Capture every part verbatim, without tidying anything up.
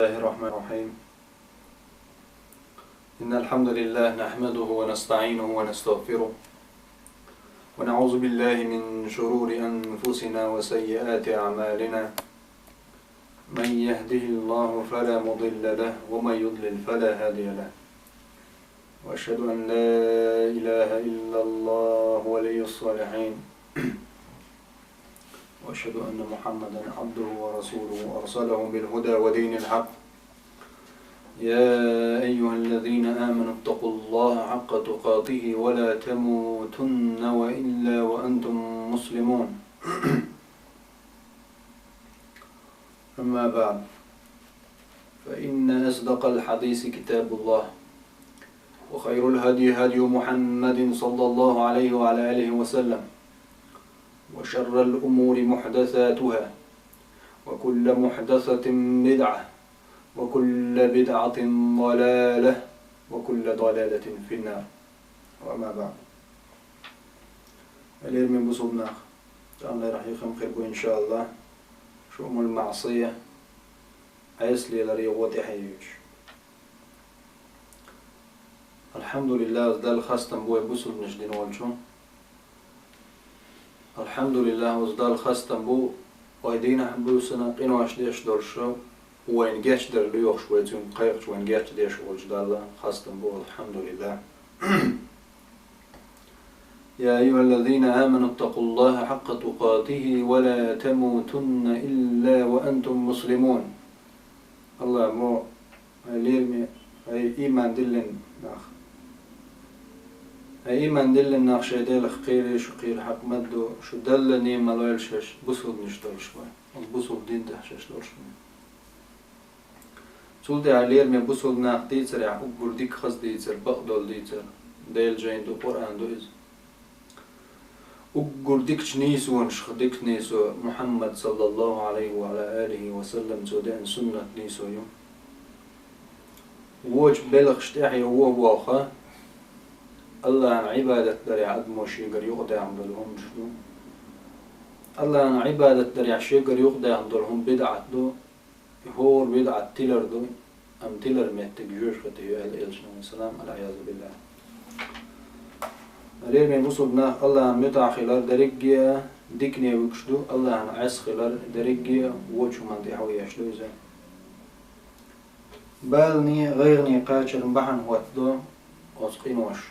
بسم الله الرحمن الرحيم. إن الحمد لله نحمده ونستعينه ونستغفره، ونعوذ بالله من شرور أنفسنا وسيئات أعمالنا. من يهده الله فلا مضل له، ومن يضلل فلا هادي له. وأشهد أن لا إله إلا الله ولي الصالحين. وأشهد أن محمدا عبده ورسوله أرسله بالهدى ودين الحق. يا أيها الذين آمنوا اتقوا الله حق تقاته ولا تموتن وإلا وأنتم مسلمون. أما بعد، فإن أصدق الحديث كتاب الله، وخير الهدي هدي محمد صلى الله عليه وعلى آله وسلم، وشر الأمور محدثاتها، وكل محدثة بدعة، وكل بدعة ضلالة، وكل ضلالة في النار. وأما بعد. Лераме бусулба нах, тӀамлера хьехам хир бу, иншааллах, шуъмул маъсия, Ӏеса леларе гӀо тӀехьайоьцуш. АлхьамдулиллахӀ, оцу Далла хастам бу вай бусулбанаш дина волчу. АлхьамдулиллахӀ, оцу Далла хастам бу вай дийнахь а, буьйсанна а къинош деш долуш, вайна гечдар лоьхуш, вай цуьнга кхайкхича вайна гечдеш волчу Далла хастам бу, алхьамдулиллахӀ. يا أيها الذين آمنوا اتقوا الله حق تقاته ولا تموتن إلا وأنتم مسلمون. АллахӀ мо, хӀай лераме, хӀай ийман диллина нах. ХӀай ийман диллина нах, шайн Делах кхерий, шу кхера хьакъ ма ду, шу Далла неӀма лойла шаьш бусулбанаш долуш вай. Оцу бусулба дин тӀехь шаьш долуш вай. Цул тӀаьхьа лераме бусулба нах дийцарехь, уггар дика хаза дийцар, бакъдолу дийцар, Делан жайна ду, Къуръан ду иза. Уггар дикачу нийсонашха дика нийсо Мухьаммад, саллаллахӀу Ӏалайхи ва Ӏала алихи ва саллам, цо деана суннат нийсо ю. Вочу белхаш тӀаьхье вон воху, АллахӀан Ӏибадат дарехь адамо шегара юкъадаьхна долу хӀуманаш ду. АллахӀан Ӏибадат дарехь шегара юкъадаьхна долу хӀума бидӀат ду. И хӀора бидӀат тилар ду, амма тилар меттиг жоьжахати ю, аьлла элчано, Ӏалайхиссалам, аль-Ӏиязу биллахӀ. Лераме бусулба нах, АллахӀан муьтӀахь хилар дерриге а, дикане вуьгуш ду, АллахӀан Ӏеса хилар дерриге а, вочу хӀуманна тӀехь ву еш ду иза. Балане, гӀайгӀане кхачаран бахьана хӀоттадо оцу къиноша.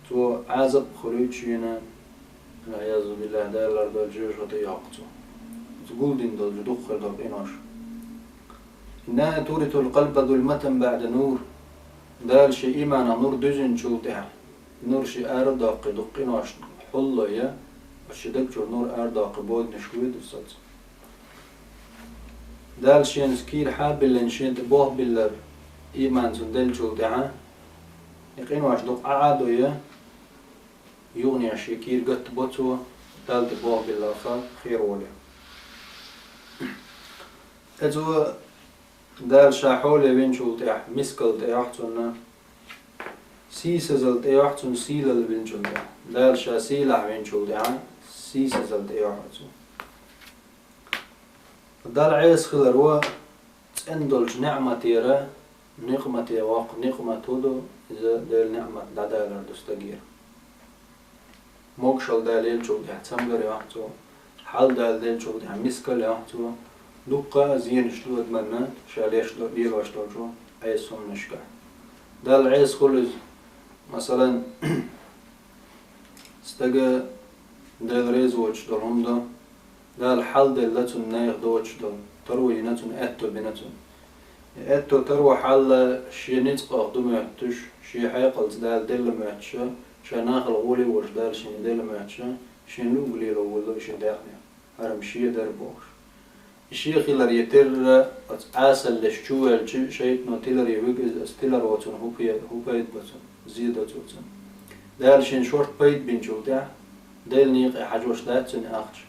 Цо Ӏазап хуьлуьйту шена, валь-Ӏиязу биллахӀ, Дала лардойла, жоьжахати йоккху цо. Оцу гулдина долчу дукха хир долу къиноша. إنها تورث القلب ظلمة بعد نور. Дала шен ийманах нур дуьзначул тӀаьхьа, нур шен арадоккхий дукха къиношна хьулло я, оцу шен даг чуьра нур арадоккхий боданаш хӀоьду соц. Дала шена кийрахь а биллина, шена тӀе болх биллар ийман цунна деллачул тӀаьхьа, и къинош дукха Ӏа а дой, юханехьа шен кийра гатта бо цо, Далла тӀе болх билларх хер волий. Эцо Дала ша хьоле винчул тӀаьхьа мискал тӀейохьу цунна, сийсазал тӀейохьу цунна сийлалла винчул тӀаьхьа. Дала ша сийлахь винчул тӀаьхьа сийсазал тӀейохьу цунна. Далла Ӏеса хилар ву цӀена долчу неӀматера никъмате воккху, никъмат хӀун ду, иза Делан неӀмат дӀадалар ду стагера. Могушалла далаелчул тӀаьхьа цамгар йохьу цо, хьал даладелчул тӀаьхьа мискал йохьу цо, дуккха а зенаш ду адамна ша леш до-, лелош долчу Ӏеса хӀуманашкахь. Далла Ӏеса хуьлу иза, масалан, стага Дела реза воцуш долу хӀума до, Дала хьал делла цунна, нехан доцуш долу, таро йина цунна, аьтто бина цунна. И аьтто, таро, хьал шен ницкъах ду моьттуш, шен хьекъалца Дала делла моьттуш, ша нахала гӀоле а волуш Дала шена делла моьттуш, шена луъург лело воллу и шен даьхни, хӀара-м шен дара бохуш. И шен хилар, и терра оцу Ӏесаллеш чувоьлча, шайтӀано тиларе вуьгу иза, оцу тиларо цунна хӀун пе-, хӀун пайда бо цунна, зе до цо цунна. Дала шена шорта пайда бинчул тӀаьхьа, Делан некъе хьажош дац цуьнан ахча,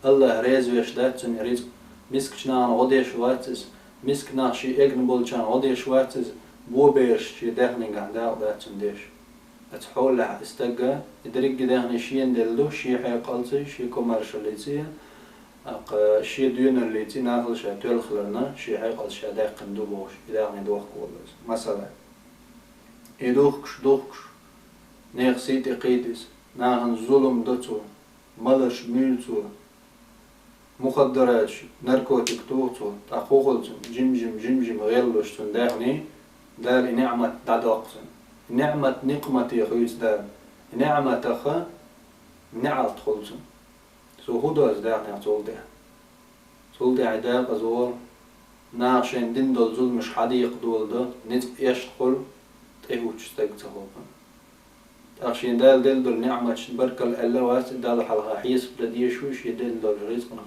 АллахӀ реза веш дац цуьнан рицкъ, мискачу нахана гӀо деш вац иза, миска нах шен эгна болчарна гӀо деш вац иза, бобераш шен даьхнигахь дакъа дац цунна деш. Оцу хьолехь и стага, и дерриге даьхни шена делла ду, шен хьекъалца, шен комаьршаллица, ТӀаккха шен доьналлица нахала ша тоьлла хиларна, шен хьекъалца ша даьккхина ду бохуш, и даьхни дохко воллу иза. Масала, и духкуш, духкуш, нехан сий тӀе кхийда иза, нахана зулам до цо, маларш муьйлу цо, мухаддараташ, наркотик туху цо, тӀаккха хӀун хуьлу цунна, жим-жим, жим-жим гӀеллуш цунна даьхни, Дала и неӀмат дӀадоккху цунна. И неӀмат никъмате хуьйцу Дала. И неӀматах неӀалт хуьлу цунна. Цо хӀун до иза даьхнех цул тӀаьхьа? Цул тӀаьхьа дакъаза волу, наха шайна дина долу зуламаш хьадекхадолу до, ницкъ эшна хуьлу, тӀехӀуттуш стаг ца хуьлу. ТӀаккха шен Дала делла долу неӀматашна баркалла аьлла а вац, Далла хьалха хьесап дан дезаш ву шен делла долчу рицкъанах.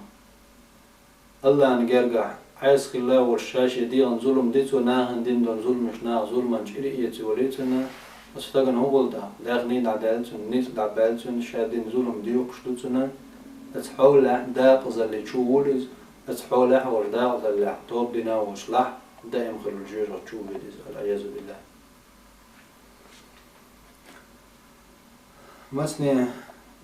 АллахӀна гергахь Ӏеса хилла а волуш, ша шен дегӀан зулам дицо, нахана дина долу зуламаш наха зуламан чӀир а эца йолий цунна, оцу стагана хӀун гӀуллакх? Даьхни дӀадаьлла цунна, ницкъ дӀабаьлла цунна, ша дина зулам доькхуш ду цунна, оцу хьолехь дакъазалли чу вуьлу иза, оцу хьолехь а волуш дакъазаллехь тоба дина а волуш лахь, даим хилла жоьжахати чу вуьду иза, валӀиязу биллахӀ. Масане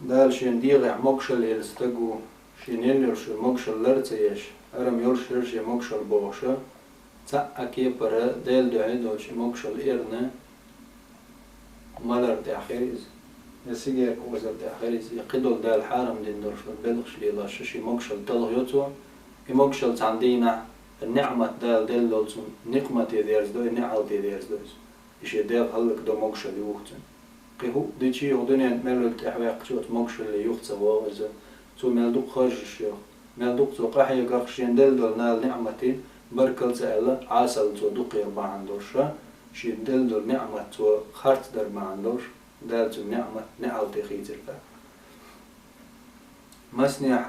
Дала шен дегӀехь могушалла елла стаг ву, шена елла йолуш йолу могушалла лар а ца еш, хӀара-м йолуш яра шен могушалла бохуша, цхьа а кепара Делан дуьхьа долчу и могушалла эрна, малар тӀехь хир иза, я сигарка озар тӀехь хир иза, я кхидолу Дала хьарам дина долуш долу белхаш лелош шен могушалла талхайо цо, и могушалла цхьана дийнахь, неӀмат Дала делла долу цунна никъмате дерзадо, и неӀалте дерзадо иза. И шен дегӀ хӀаллакдо могушалла юху цунна. Кхин хӀуъа дичи хӀокху дуьненна мел верг тӀехьаваьккхича оцу могушалле юха ца вогӀу иза. Цо мел дукха харжаш йо, мел дукха цо къахьегарх шен делла долу Дала неӀматийн баркалла ца аьлла, Ӏасалла цо дукха яр бахьана долуш, шен делла долу неӀмат цо харц дар бахьана долуш, Дала цуьнан неӀмат неӀалте хийцира тӀаккха. Маснехь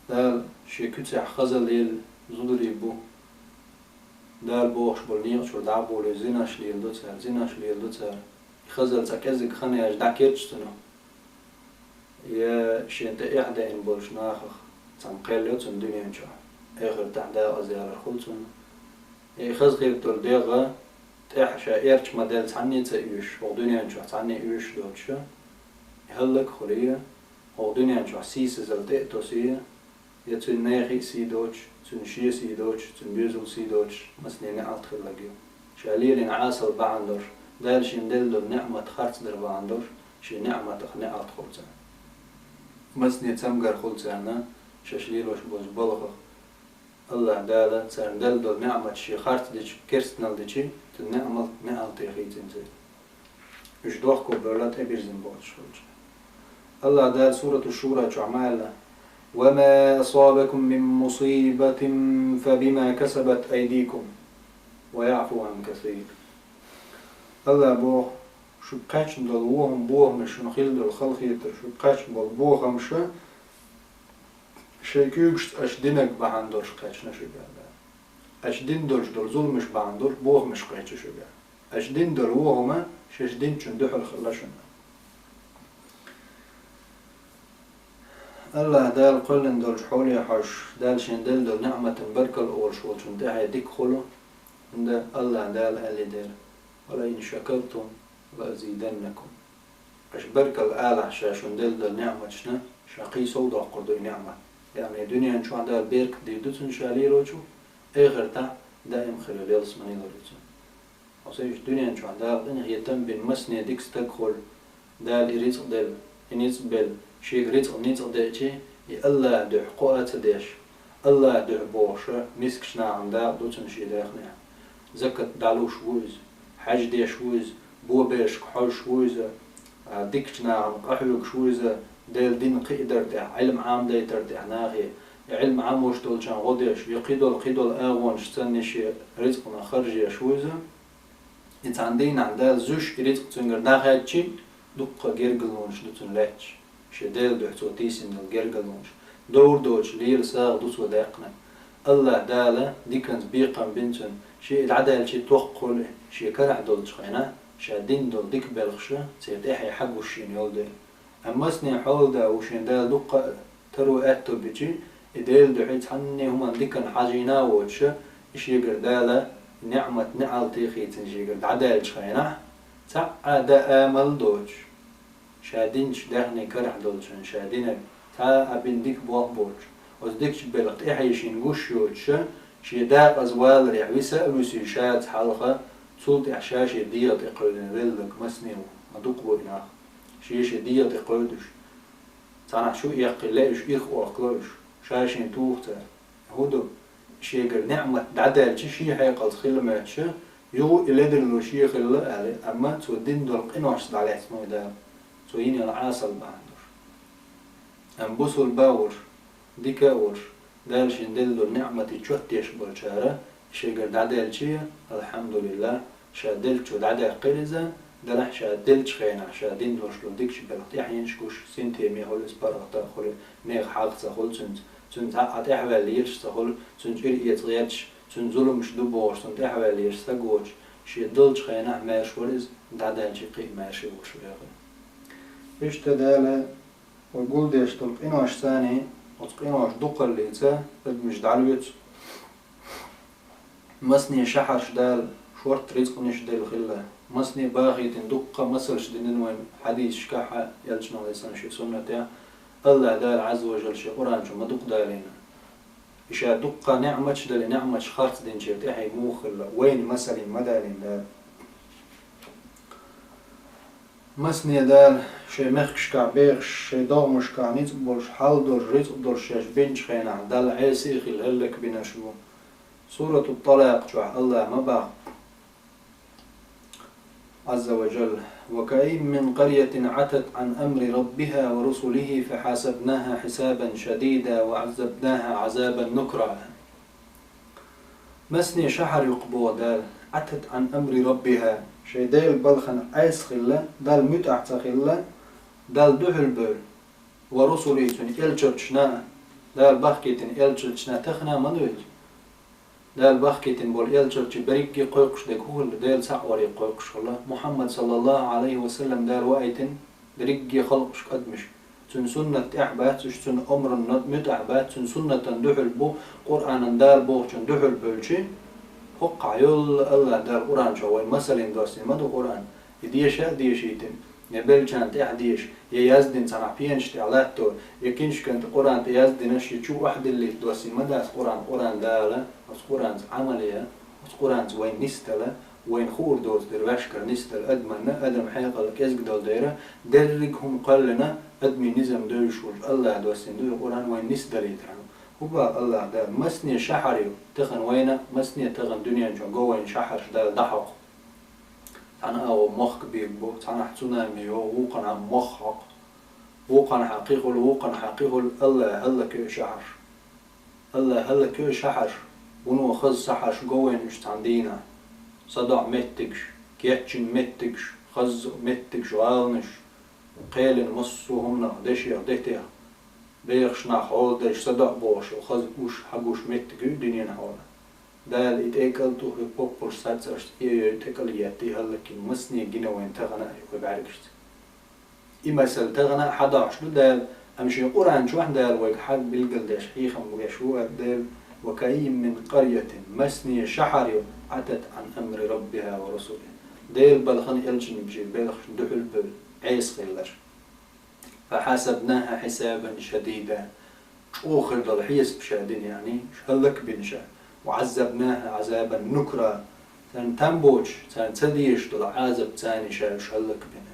Дала шен куьцехь хазалла елла зударий бу. Дала бохуш болу некъа чуьра дӀа а болий, зинаш леладо цара, зинаш леладо цара. И хазалла цкъа кӀезиг хан яьлча дӀакерча цунах, я шен тӀе эхь даьйна болчу нахах цхьаьна кхел йо цунна дуьнен чохь, эхартахь дакъаза ялар хуьлу цунна. И хаза хир долу дегӀ тӀехь ша эрча ма-делла цхьанне а ца оьшуш, хӀокху дуьнен чохь цхьанне а оьшуш доцуша, и хӀаллак а хуьлий, хӀокху дуьнен чохь сийсазалла тӀе а тосий, я цуьнан нехан а сий доцуш, цуьнан шен сий доцуш, цуьнан доьзалан сий доцуш, массане неӀалт хилларг ю. Ша лелийна Ӏасалла бахьана долуш, Дала шена делла долу неӀмат харцдар бахьана долуш, шен неӀматах неӀалт хуьлу царна. Массане цамгар хуьлу царна, шаьш лелош болчу балхах. АллахӀ Дала царна делла долу неӀмат шен харц дича, керстанал дичи, цуьнан неӀмат неӀалте хийцина церан. Уьш дохко бевлла тӀебирзина боцуш хилча. АллахӀ Дала Сурату Шура чохь ма аьлла: «وما أصابكم من مصيبة فبما كسبت أيديكم ويعفو عن كثير». АллахӀ боху: «Шуьга кхаьчна долу вохам бохамаш, шуна хилла долу халахетар, шуьга кхаьчна болу бохамаш шайн куьйгашца аша динарг бахьана долуш кхаьчна шуьга». Аша дина долуш долу зуламаш бахьана долуш бохамаш кхаьчна шуьга. Аша дина долу вохам шаьш динчун дуьхьал хилла шуна. АллахӀ Дала кхоьллина долчу хьоле хьожуш, Дала шена делла долу неӀматан баркалла олуш волчун тӀаьхье дика хуьлу, хӀунда АллахӀ Дала аьлла дера: «ولئن شكرتم لأزيدنكم». Аша баркалла алахь ша шуна делла долу неӀматашна, ша кхин сов доккхур ду и неӀмат. Яъни дуьнен чохь Дала беркат дийр ду цунна ша лелочу, эхартахь даим хила лелсмани лур ю цунна. Хьо сан иштта дуьнен чохь Дала къинхетам бина массане дика стаг хуьлу, Дала и рицкъ делла, и ницкъ белла, шега рицкъ ницкъ деачи, и АллахӀ дуьхьа кхоа ца деш, АллахӀ дуьхьа бохуша, мискачу нахана дакъа ду цунна шен даьхнехь. Закат дӀалуш ву иза, хьаьж деш ву иза, бобешка хьожуш ву иза, а, дикачу нахана къахьоьгуш ву иза, Делан дин кхиадар тӀехь, Ӏилма Ӏамадайтар тӀехь нахе, и Ӏилма Ӏамош долчарна гӀо деш, я кхидолу, кхидолу агӀонаш санна шен рицкъанах харжеш ву иза. И цхьана дийнахь Дала зуьйш и рицкъ цуьнгара дӀахаьдчи, дуккха гергарлонаш ду цунна лаьтташ. Шен Делан дуьхьа цо тийсина долу гергарлонаш. Довр доцуш лела сагӀа ду цо даьккхинарг. АллахӀ Дала диканца бекхам бина цунна, шен и дӀадаьлчи тохкхули, шен карахь долчу хенахь, ша дина долу дика белхаша, церан тӀаьхье хьагуш шена йолу дела. Амма массане хьолада ву шен Дала дуккха а таро аьтто бичи, и Делан дуьхьа цхьанне хӀуманна диканна хьажийна а воцуша, и шегара Дала неӀмат неӀалте хийцина шегара дӀадаьллачу хенахь, цхьа а дан амал а доцуш, ша динчу даьхни карахь долчун ша динарг, цхьа а бина дика болх боцуш, Оцу дикачу белхан тӀаьхье шена гуш йоцуша, шен дакъаза валарехь виса а вуьсий шаца хьалха, цул тӀаьхьа ша шен дегӀа тӀе кхевдина велларг масане ву, ма дукха бу и нах. Шен шен дегӀа тӀе кхевдуш. Цхьанхьа шу эккхий ле уьш, ирх охкало уьш. Ша шена туху цара. ХӀун ду? Шегара неӀмат дӀадаьлча, шен хьекъалца хила моьттуша, юха и ледарло шен хилла аьлла, амма цо дина долу къиношца дӀалаьцна ву и Дала. Цо йина йолу Ӏасал бахьана долуш. Амма бусулба а волуш, дика а волуш, Дала шена делла долу неӀматий чот деш болчара, шегара дӀадаьлча, алхьамдулиллахӀ, ша деллачо дӀадаьккхира иза, делахь ша деллачу хенахь, ша дина долуш долу дикачу белхан тӀаьхьенаш гуш, синтеме хуьлу иза, паргӀата а хуьлу, нехан хьагӀ ца хуьлу цуьнца, цуьнца цхьа а тӀаьхьаваьлла езаш ца хуьлу, цуьнца чӀир эца гӀерташ, цуьнан зуламаш ду бохуш, цунна тӀаьхьаваьлла езаш стаг воцуш, шен долчу хенахь маьрша вара иза, дӀадаьлча кхин а маьрша волуш вехира. Иштта Дала вай гулдеш долу къиношца, оцу къинош дукхаллица адамаш дӀалоьцу. Масане шахьарш Дала шорта рицкъанаш делла хилла. Масане бахийтина дуккха масалш динан вайн хьадисашкахь а, элчано, Ӏалайхиссалам, шен суннатехь а, АллахӀ Дала Ӏазза ва Жалла шен Къуръан чу ма дукха далийна. И ша дуккха неӀматаш дала, и неӀматаш харц динчеран тӀаьхье муха хилла, вайна масална ма далийна Дала. Масане Дала шайн мехкашкахь бехаш, шайн догӀмашкахь ницкъ болуш, хьал долуш, рицкъ долуш шаьш бинчу хенахь, Далла Ӏеса а хилла хӀаллакбинарш бу. Суратут-ТӀалакъ чохь АллахӀа ма боху, Ӏазза ва Жалла: «وكأين من قرية عتت عن أمر ربها ورسله فحاسبناها حسابا شديدا وعذبناها عذابا نكرا». Масане шахьар ю-кх, боху Дала, «عتت عن أمر ربها», шайн Делан балхана Ӏеса хилла, Далла муьтӀахь ца хилла, Далла дуьхьал бевлла, «ورسله», цуьнан элчанашна а, Дала бахкийтина элчанашна а, тахана а ма ду иза. Дала бахкийтина болу элчанаш берриге кхойкхуш дерг хӀун хилла, Делан цхьаъ варах кхойкхуш хилла. Мухьаммад, саллаллахӀу Ӏалайхи ва саллам, Дала ваийтина дерриге халкъашка, адамашка. Цуьнан суннат тӀехь бац уьш, цуьнан омранна муьтӀахь бац, цуьнан суннатана дуьхьал бу, Къуръанан Дала бохучун дуьхьал бевлчи, хӀокхахь йолу АллахӀ Дала Къуръан чохь вайн масална доссийна ма ду Къуръан. И деша а дешийтина, я беллачарна тӀехь деша, я яздина цхьанхьа пенаш тӀехь латто, я киншкан тӀе Къуръан тӀе яздина, шен чу охьадиллийта доссийна ма дац Къуръан. Къуръан Дала, оцу Къуръанца Ӏамал ян, оцу Къуръанца вайн нисдала, вайна хуур доцу дерг ваьшкара нисдала, адаманна, адам хьекъал кӀезиг долу дера, дерриг хӀума кхоьллина, адамийн низам девзаш волчу АллахӀа доссийна ду и Къуръан вайна нисдалийтархьама. ХӀун боху АллахӀ Дала, масане шахьар ю, тахана вайна, масане тахана дуьнен чохь го вайна шахьарш Дала дӀахьокху. Цхьана агӀо мохк бийр бу, цхьанхьа цунами йо, вукханхьа мох хьокху. Вукханхьа кхин хуьлу, вукханхьа кхин хуьлу, АллахӀа хӀаллакйо и шахьарш. АллахӀа хӀаллакйо и шахьарш, вуно хаза сахьарш го вайна уьш цхьана дийнахь. СадоӀу меттигаш, кечйина меттигаш, хаза меттигаш, гӀаланаш, кхелина массо а хӀуманах, дешех, детех, бехаш нах хьоладайша, садоӀу бохуш, хаза гуш, хьагуш меттиг ю дуьненан хьолахь. Дала и тӀекӀал тӀе хӀуьтту поппарш сацаршца, и йой тӀекӀал еттий, хӀаллакйина масане гина вайна тахана а вай бӀаьргашца. И масал тахана а хьадохьуш ду Дала, амма шен Къуръан чохь Дала вайга хьаг билгалдеш хьехам гуш ву аьлла Дала: «وكأين من قرية», масане шахьар ю, «عتت عن أمر ربها ورسله». Делан балхана, элчанийн белхашна дуьхьал бевлла, Ӏеса хилларш. «فحاسبناها حسابا شديدا». ЧӀогӀа хир долу хьесап ша дина, яъни, ша хӀаллакбина ша. «وعذبناها عذابا نكرا». Царна там боцуш, царна ца дезаш долу Ӏазап царна ша уьш хӀаллакбина.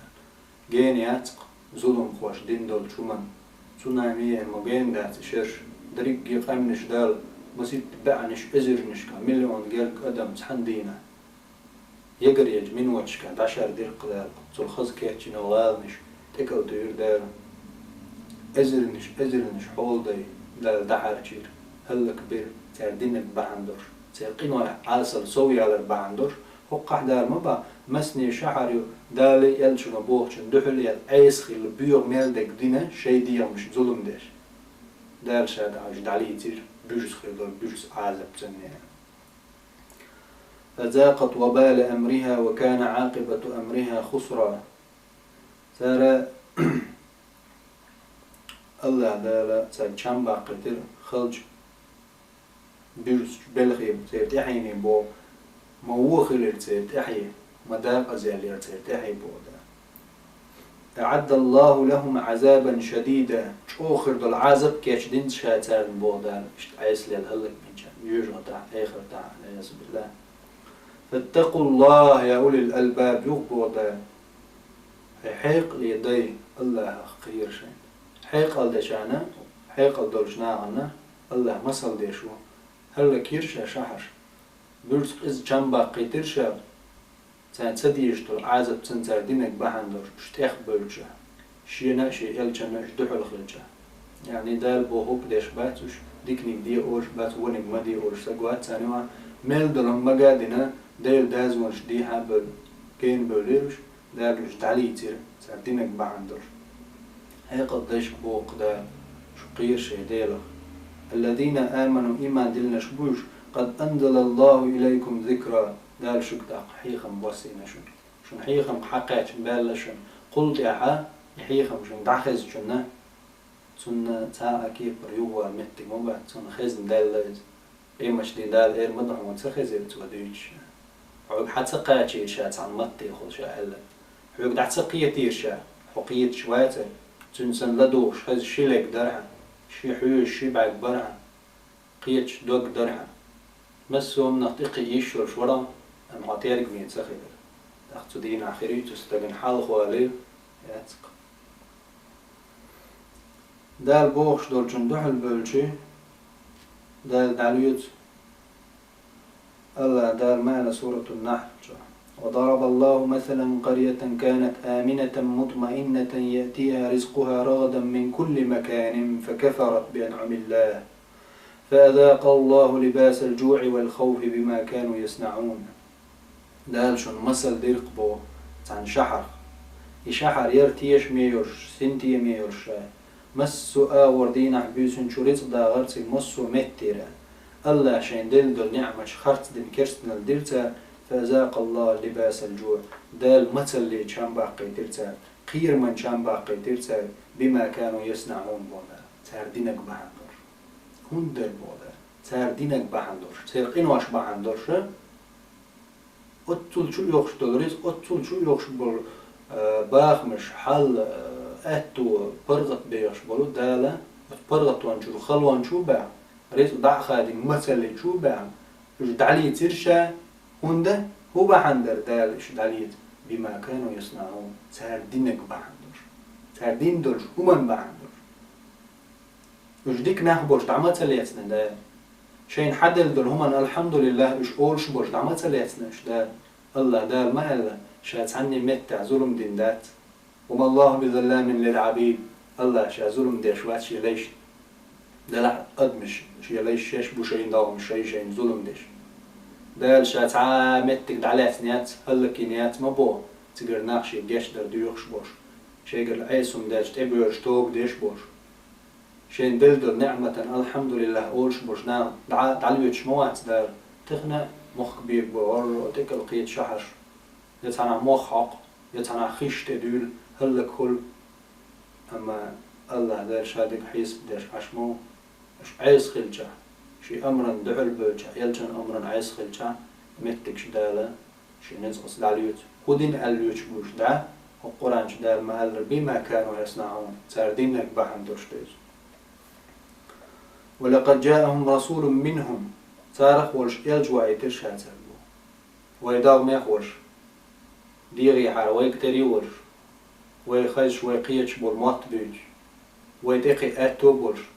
Гена яц-кх зуламхоша дина долчу хӀуманна. Цунами а ма гена дац и шераш. Дерриге къаьмнаш Дала, масийтта бӀаьнаш, эзарнашкахь, миллион герга адам цхьана дийнахь. Егар ечу миноташкахь дӀашар дира-кх Дала, цул хаза кечйина гӀаланаш, тӀекӀал туьйхира Дала. Эзарнаш, эзарнаш хьоладай Дала дӀахьарчийра, хӀаллакбира, цара динарг бахьана долуш, церан къинойх Ӏасал сов ялар бахьана долуш, хӀокхахь Дала ма боху, масане шахьар ю, Дала а элчано бохучун дуьхьал а яьлла, Ӏеса хилла, боьха мел дерг дина шайн дегӀамашна зулам деш. Дала ша тӀехь уьш дӀалийцира, буьрса хир долу буьрса Ӏазап царна. «فذاقت وبال أمرها وكان عاقبة أمرها خسرا». Цара, АллахӀ Дала цаьрга чам баккхийтира халчу буьрсачу белхе, церан тӀаьхьене боху, ма вон хилира церан тӀаьхье, ма дакъазъяьллера церан тӀаьхье боху Дала. أعد الله لهم عذابا شديدا. ЧӀогӀа хир долу Ӏазап кечдина ша царна, боху Дала, иштта Ӏеса лела хӀаллакбинчарна, жоьжахатахь, эхартахь, والعياذ بالله. فاتقوا الله يا أولي الألباب, юха боху Дала. Хьекъале дай, Аллахах кхера шайна. Хьекъал дечарна, хьекъал долчу нахана Аллах масал деш ву. ХӀаллакйира ша шахьарш. Буьрса къиза чам баккхийтира ша. Царна ца дезаш долу Ӏазап царна, цара динарг бахьана долуш, уьш тӀехбевлча, шена а, шен элчанна а уьш дуьхьал хилча. Яъни Дала бохург деш бац уьш, диканиг де олуш бац, вониг ма де олуш стаг вац царна юкъахь, мел долу хӀума мага а дина, Делан дозанаш дехьа а бевлла, гена бевллера уьш, Дала уьш дӀалийцира, цара динарг бахьана долуш. Хьекъал дайша боху Дала, шу кхера шайн Делах. الذين آمنوا, иман диллинарш бу уьш, قد أنزل الله إليكم ذكرا, Дала шуьга тӀаккха хьехам боссийна шуна. Шуна хьехам хьакхаьчна баьлла шуна. Кхул тӀаьхьа и хьехам шуна дӀахезачунна, цунна цхьа а кепара юхавала меттиг ма бац, цунна хезна даьлла иза. Къематдийнахь Дала эр ма ду хьуна, ца хезира цо дуьйцуш. Хьоьга хьа ца кхачийра ша цхьана маттехула ша аьлла. Хьоьга дӀа ца кхетийра ша, хьо кхеташ вацара. Цуьнан санна ладугӀуш хеза ши лег дара хьан, ши хьоьжуш, ши бӀаьрг бара хьан. Кхеташ дог дара хьан. Массо а хӀуманах тӀекхиа йиш йолуш вара, амма хьо тергаме ца хилира. ТӀаккха цу дийнахь хир ю цу стагана хьал хӀаллакьхир, яц-кх. Дала бохуш долчунна дуьхьал бевлча, Дала дӀалоьцу. Аллах Дала ма аьлла Суратун-Нахьл чохь: وضرب الله مثلا قرية كانت آمنة مطمئنة يأتيها رزقها رغدا من كل مكان فكفرت بأنعم الله فأذاقها الله لباس الجوع والخوف بما كانوا يصنعون. Дала шуна масал дира-кх боху цхьана шахьарх. И шахьар яра тешаме йолуш, синтеме йолуш ша. Массо а агӀор дийнахь буьйсанна чу рицкъ дагӀара цига массо а меттера. Аллах шайна делла долу ниӀматаш харцдина керстанал дира цара, فأذاقها الله لباس الجوع. Дала мацаллин чам баккхийтира цара, кхераман чам баккхийтира цара, بما كانوا يصنعون боху Дала. Цара динарг бахьана долуш. ХӀунда дара боху Дала? Цара динарг бахьана долуш, церан къинош бахьана долуш, оццул чу оьхуш долу рицкъ, оццул чу оьхуш болу, а, бахамаш, хьал, а, аьтто, паргӀат бехаш болу Дала, оцу паргӀатончуьра халончу баьхна, рицкъ дӀа а хадийна, мацалличу баьхна, уьш дӀалийцира ша, хӀунда, хӀун бахьана дара Дала уьш дӀалийца, بما كانوا يصنعون, цара динарг бахьана долуш, цара дина долчу хӀуманна бахьана долуш. Уьш дика нах болуш дӀа ма ца лецна Дала. Шайна хьаделла долу хӀуманна алхьамдулиллахӀ уьш олуш болуш дӀа ма ца лецна уьш Дала. Аллах Дала ма аьлла, ша цхьанне меттехь зулам дина дац. وما الله بظلام للعبيد. Аллах ша зулам деш вац шен лайшна. Делахь адамаш шен лайш шаьш бу шайна догӀмаш шай-шайна зулам деш. Дала ша цхьа меттиг дӀалецна яц, хӀаллакйина яц ма боху, цигара нах шен гечдар доьхуш болуш, шайгара Ӏеса хӀума даьлча тӀебоьрзуш тоба деш болуш. Шайна делла долу неӀматан алхьамдулиллахӀ олуш болуш нах дӀа-, дӀалоьцуш ма вац Дала. Тахана мохк бегабо гӀорра тӀекӀал кхета шахьарш. Я цхьанхьа мох хьокху, я цхьанхьа хиш тӀедуьйла, хӀаллакьхула. Амма Аллах Дала ша дерг хьесап деш Ӏаш ма ву. Уьш Ӏеса хилча, шен амран дуьхьал бевлча, элчан амран Ӏеса хилча, меттигаш Дала шен ницкъаца дӀалоьцу. ХӀун дина аьлла лоьцуш бу уьш дӀа? ХӀокху Къуръан чу Дала ма-аллара, بما كانوا يصنعون, цара динарг бахьана долуш ду иза. ولقد جاءهم رسول منهم, царах волуш элча ваийтира ша цаьрга. Вай догӀмех волуш, дегӀехьара вайга тера волуш, вай хезаш, вай кхеташ болу мотт буьйцуш, вай тӀекхиа аьтто болуш,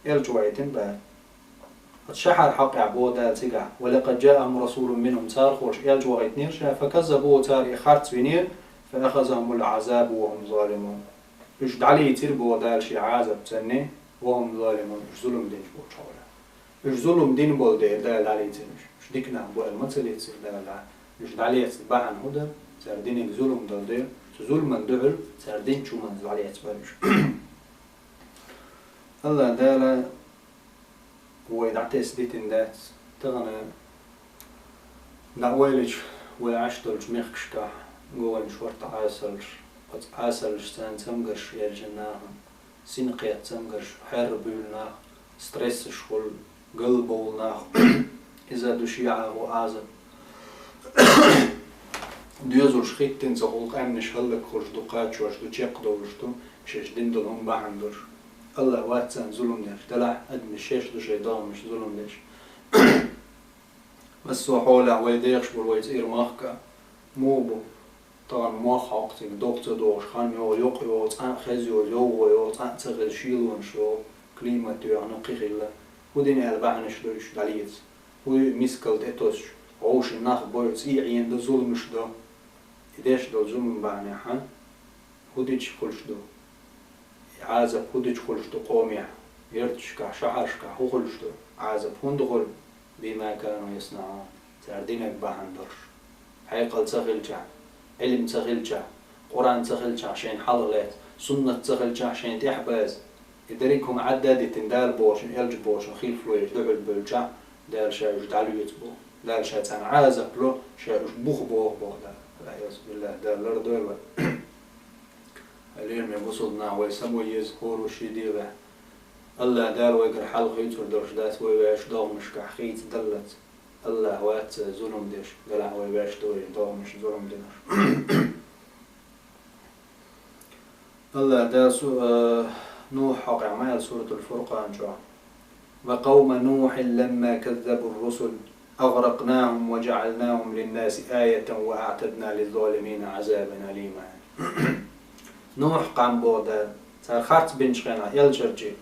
элча ваийтина Дала. Оцу шахьар хьокъехь боху Дала цигахь: ولقد جاءهم رسول منهم, царах волуш элча ваийтинера ша, فكذبوه, цара и харц винера, فأخذهم العذاب وهم ظالمون. Уьш дӀалийцира боху Дала шен Ӏазап царна, وهم ظالمون, уьш зулам динчу болчу хьолехь. Уьш зулам дина болу дела Дала дӀалийцира уьш. Уьш дика нах бу аьлла ма ца лецира Дала дӀа. Уьш дӀалецна бахьана хӀун дара? Цара диниг зулам долу дела, цу зуламан дуьхьал цара динчу хӀуманца дӀалецна бара уьш. Аллах Дала вай дӀатесна дитина дац. Тахана дӀа ойла йича, вай Ӏаш долчу мехкашкахь го вайн шорта Ӏесаллаш, оцу Ӏесаллаш царна цамгарш яьлча нахана, синкхетта цамгарш, хьерра буьйлу нах, стрессаш хуьлу, галбовлу нах, иза ду шен агӀо Ӏазап. Доьзалш хӀиттийна ца хул, къаьмнаш хӀаллакьхуш ду, кхачош ду, чекхдовлуш ду, шаьш дина долу хӀума бахьана долуш. АллахӀ вац царна зулам деш, делахь адамаш шаьш ду шайн догӀмашна зулам деш. Массо а хьолехь вай дехаш болу вай цӀера махка муха бу? Тахана мох хьокху цигахь, догӀа ца догӀуш, хан йогӀу, юкъ йогӀу, цкъа а хеза йолу, йовхо йогӀу, цкъа а ца хеза, шелонаш йогӀу, климат йоьхна, кхин хилла. ХӀун дина аьлла бахьанаш ду уьш дӀалеца? ХӀун ю мискал тӀе тосуш? Вовшийн нах бойу, цӀий Ӏенаду, зуламаш до. И деш долу зулам бахьанехь, хӀун дича хуьлуш ду? И Ӏазап хӀун дича хуьлуш ду къомехь? Ярташкахь, шахьаршкахь хӀун хуьлуш ду? Ӏазап хӀунда хуьлу? Бима кану яснаӀун, цара динарг бахьана долуш. Хьекъал ца хилчахь, Ӏилма ца хилчахь, Къуръан ца хилчахь шайна хьалха лаьцна, суннат ца хилчахь шайна тӀехь база. И дерриг хӀума Ӏадда а дитина, Дала бохучун, элча бохучун хилфа ло еш дуьхьал бевлчахь, Дала ша уьш дӀалоьцу боху. Дала ша царна Ӏазап ло, ша уьш буха боху боху Дала. ВалӀиязу биллахӀ, Дала лардойла вай. Лераме бусулба нах, вай самой еза хӀора ши дегӀехь. АллахӀ Дала вайгара хьалха хийцар долуш дац, вай ваьш догӀмашкахь хийцадаллалц. АллахӀ вац царна зулам деш, делахь вай ваьш ду вай догӀмашна зулам динарш. АллахӀ Дала су-, а, Нухь хьокъехь ма аьлла Суратул Фуркъан чохь: «Ва къавма Нухьин ламма каззабур русул, агъракънахум ва жаӀалнахум линнаси аятан ва аӀтадна лиззалимина Ӏазабан алима». Нухь къам боху Дала, цара харц бинчу хенахь элчарчий,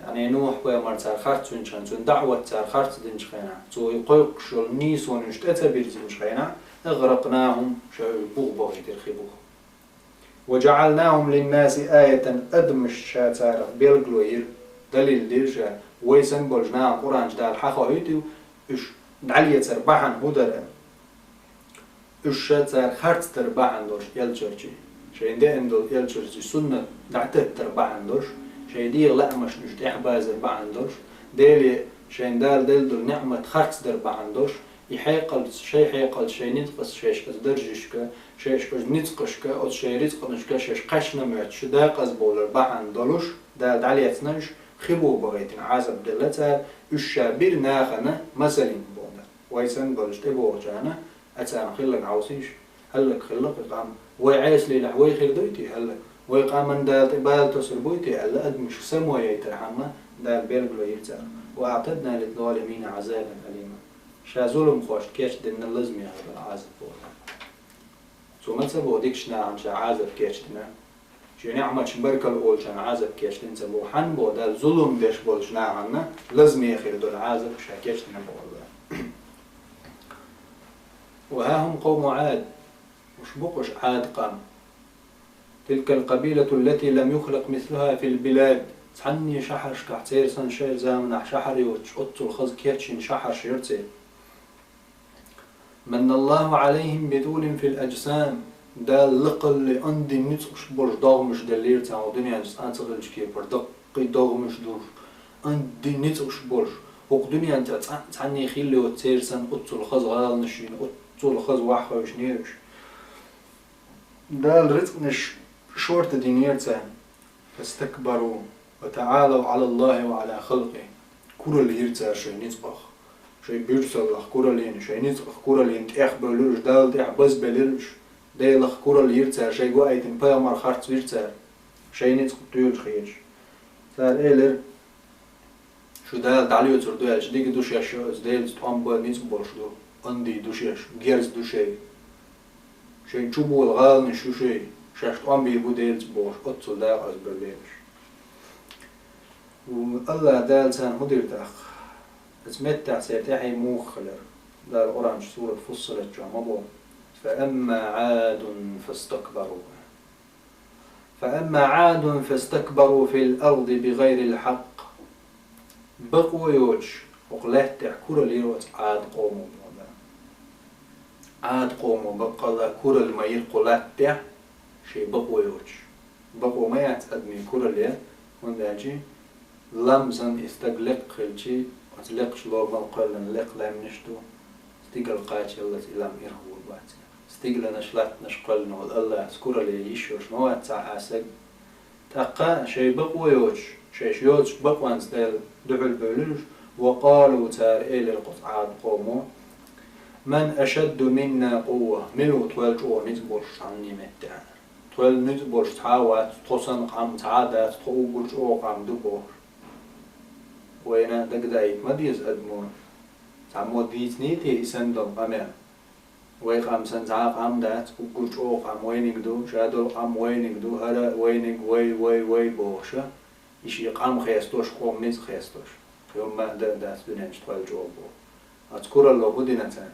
яъни Нухь-пайхамар цара харц винчу хенахь, цуьнан даӀват цара харц динчу хенахь, цо и кхойкхуш йолу нийсонаш тӀе ца бирзинчу хенахь, агъракънахум, ша уьш буха бахийтира хи буха. «Ва жаӀалнахум линнаси аятан», адамаш ша царах белгало йира, далил дира ша, вай санна болчу нахана Къуръан чу Дала хьахоуьйту уьш дӀалецар бахьана хӀун дара. Уьш ша цара харц дар бахьана долуш элчарчий, шайна деана долу элчарчий суннат дӀататтар бахьана долуш, шайн дегӀан лаамашна уьш тӀехь базар бахьана долуш, Деле шайна Дала делла долу неӀмат харц дар бахьана долуш, и хьекъалца, шайн хьекъалца, шайн ницкъаца шаьш оцу даржашка, шаьш оцу ницкъашка, оцу шайн рицкъанашка шаьш кхаьчна моьттуш, дакъазбовлар бахьана долуш, Дала дӀалецна уьш, хи буха бахийтина Ӏазап делла цара, уьш ша бира нахана масалин боху Дала. Вай санна болчу тӀебогӀучарна, а царна хилларг хьовсийша, хӀаллакьхилла кху къам. Вай Ӏеса лелахь, вай хир дуй те хӀаллак? Вай къаман Дала тӀе бала тосур буй те аьлла, адамашка самояйтархьама Дала белгало йира царна. «Ва аӀтадна лиззалимина Ӏазабан алима». Ша зуламхошна кечдина лазаме хир долу Ӏазап боху. Цо ма ца боху дикачу нахана ша Ӏазап кечдина. Шен неӀматашна баркалла олучарна Ӏазап кечдина ца боху. Хьанна боху Дала зулам деш болчу нахана лазаме хир долу Ӏазап ша кечдина боху Дала. «Ва хӀа хӀум къавму Ӏад». Уьш бу-кх уьш Ӏад къам. «Тилкал къабилату ллати лам юхлакъ мислуха фил билад». Цхьанне шахьаршкахь церан санна шайн заманахь шахьар йоцуш, оццул хаза кечйина шахьарш яра церан. «Манналлаху Ӏалайхим битулин фил аджсам». Дала лакхалле онда ницкъаш болуш догӀмаш деллера царна, хӀокху дуьнен чу цкъа а ца хиллачу кепара даккхий догӀмаш долуш, онда ницкъаш болуш. ХӀокху дуьнен тӀе цкъа а цхьанне хилла йоцу церан санна оццул хаза гӀаланаш йина, оццул хаза ваьххевшинера уьш. Дала рицкъанаш шорта динера царна. «Фастакбару ва таӀалав Ӏалаллахи ва Ӏала халкъихи». Куралла йира цара шайн ницкъах, шайн буьрсаллах куралла йина, шайн ницкъах куралла йина, тӀехбевлира уьш, Далла тӀехь базбелира уьш. Делах куралла йира цара, шайга ваийтина пайхамар харцвира цара, шайн ницкъ тоьлуш хеташ. Цара элира: «Шу Дала дӀалоьцур ду аьлча, дика ду шаьш, оцу Делаца тӀом бан ницкъ болуш ду, онда ду шаьш, герз ду шайн. Шайн чу бола гӀаланаш ю шайн, шаьш тӀом бийр бу Делаца», – бохуш, оццул дакъазбевллера уьш. АллахӀ Дала царна хӀун дира тӀаккха? Оцу меттехь церан тӀаьхье муха хилира? Дала Къуръан чу сурат Фуссалат чохь ма боху: «Фа амма Ӏадун фастакбару». «Фа амма Ӏадун фастакбару фил арди бигайрил хьакъ». Бакъо йоцуш, хӀокху лаьттахь куралла йира оцу Ӏад къомо боху Дала. Ӏад къомо баккъалла куралла ма йира кху лаьттахь, шен бакъо йоцуш. Бакъо ма яц адамийн куралла ян, хӀунда аьлча лам санна и стаг лекха хилча, оцу лекхачу ломал кхоьллина лекха лаьмнаш ду, стигала кхачаллалц и лам ирхъур бац. Стигаланаш, латтанаш кхоьллина волу АллахӀаца куралла ян йиш йолуш ма вац цхьа а стаг. ТӀаккха шайн бакъо йоцуш, шаьш йоцуш бакъонца Дела дуьхьал бевлира уьш, «ва къалу», цара элира кху Ӏад къомо: من أشد منا قوة, мила ву тхол чӀогӀа ницкъ болуш цхьанне меттехь? Тхол ницкъ болуш цхьа а вац, тхо санна къам цхьа а дац, тхо уггар чӀогӀа къам ду бохуш. Вайна дагадаийта ма деза адамо. Цхьаммо дийцинийти и санна долу къамел? Вай къам санна цхьа а къам дац, уггар чӀогӀа къам вайниг ду, ша долу къам вайниг ду, хӀара вайниг, вай, вай, вай бохуша, и шен къам хестош, къоман ницкъ хестош. Кхин хӀумма а дан а дац дуьнен чу тхол чӀогӀа боху. Оцу куралло хӀун дина царна?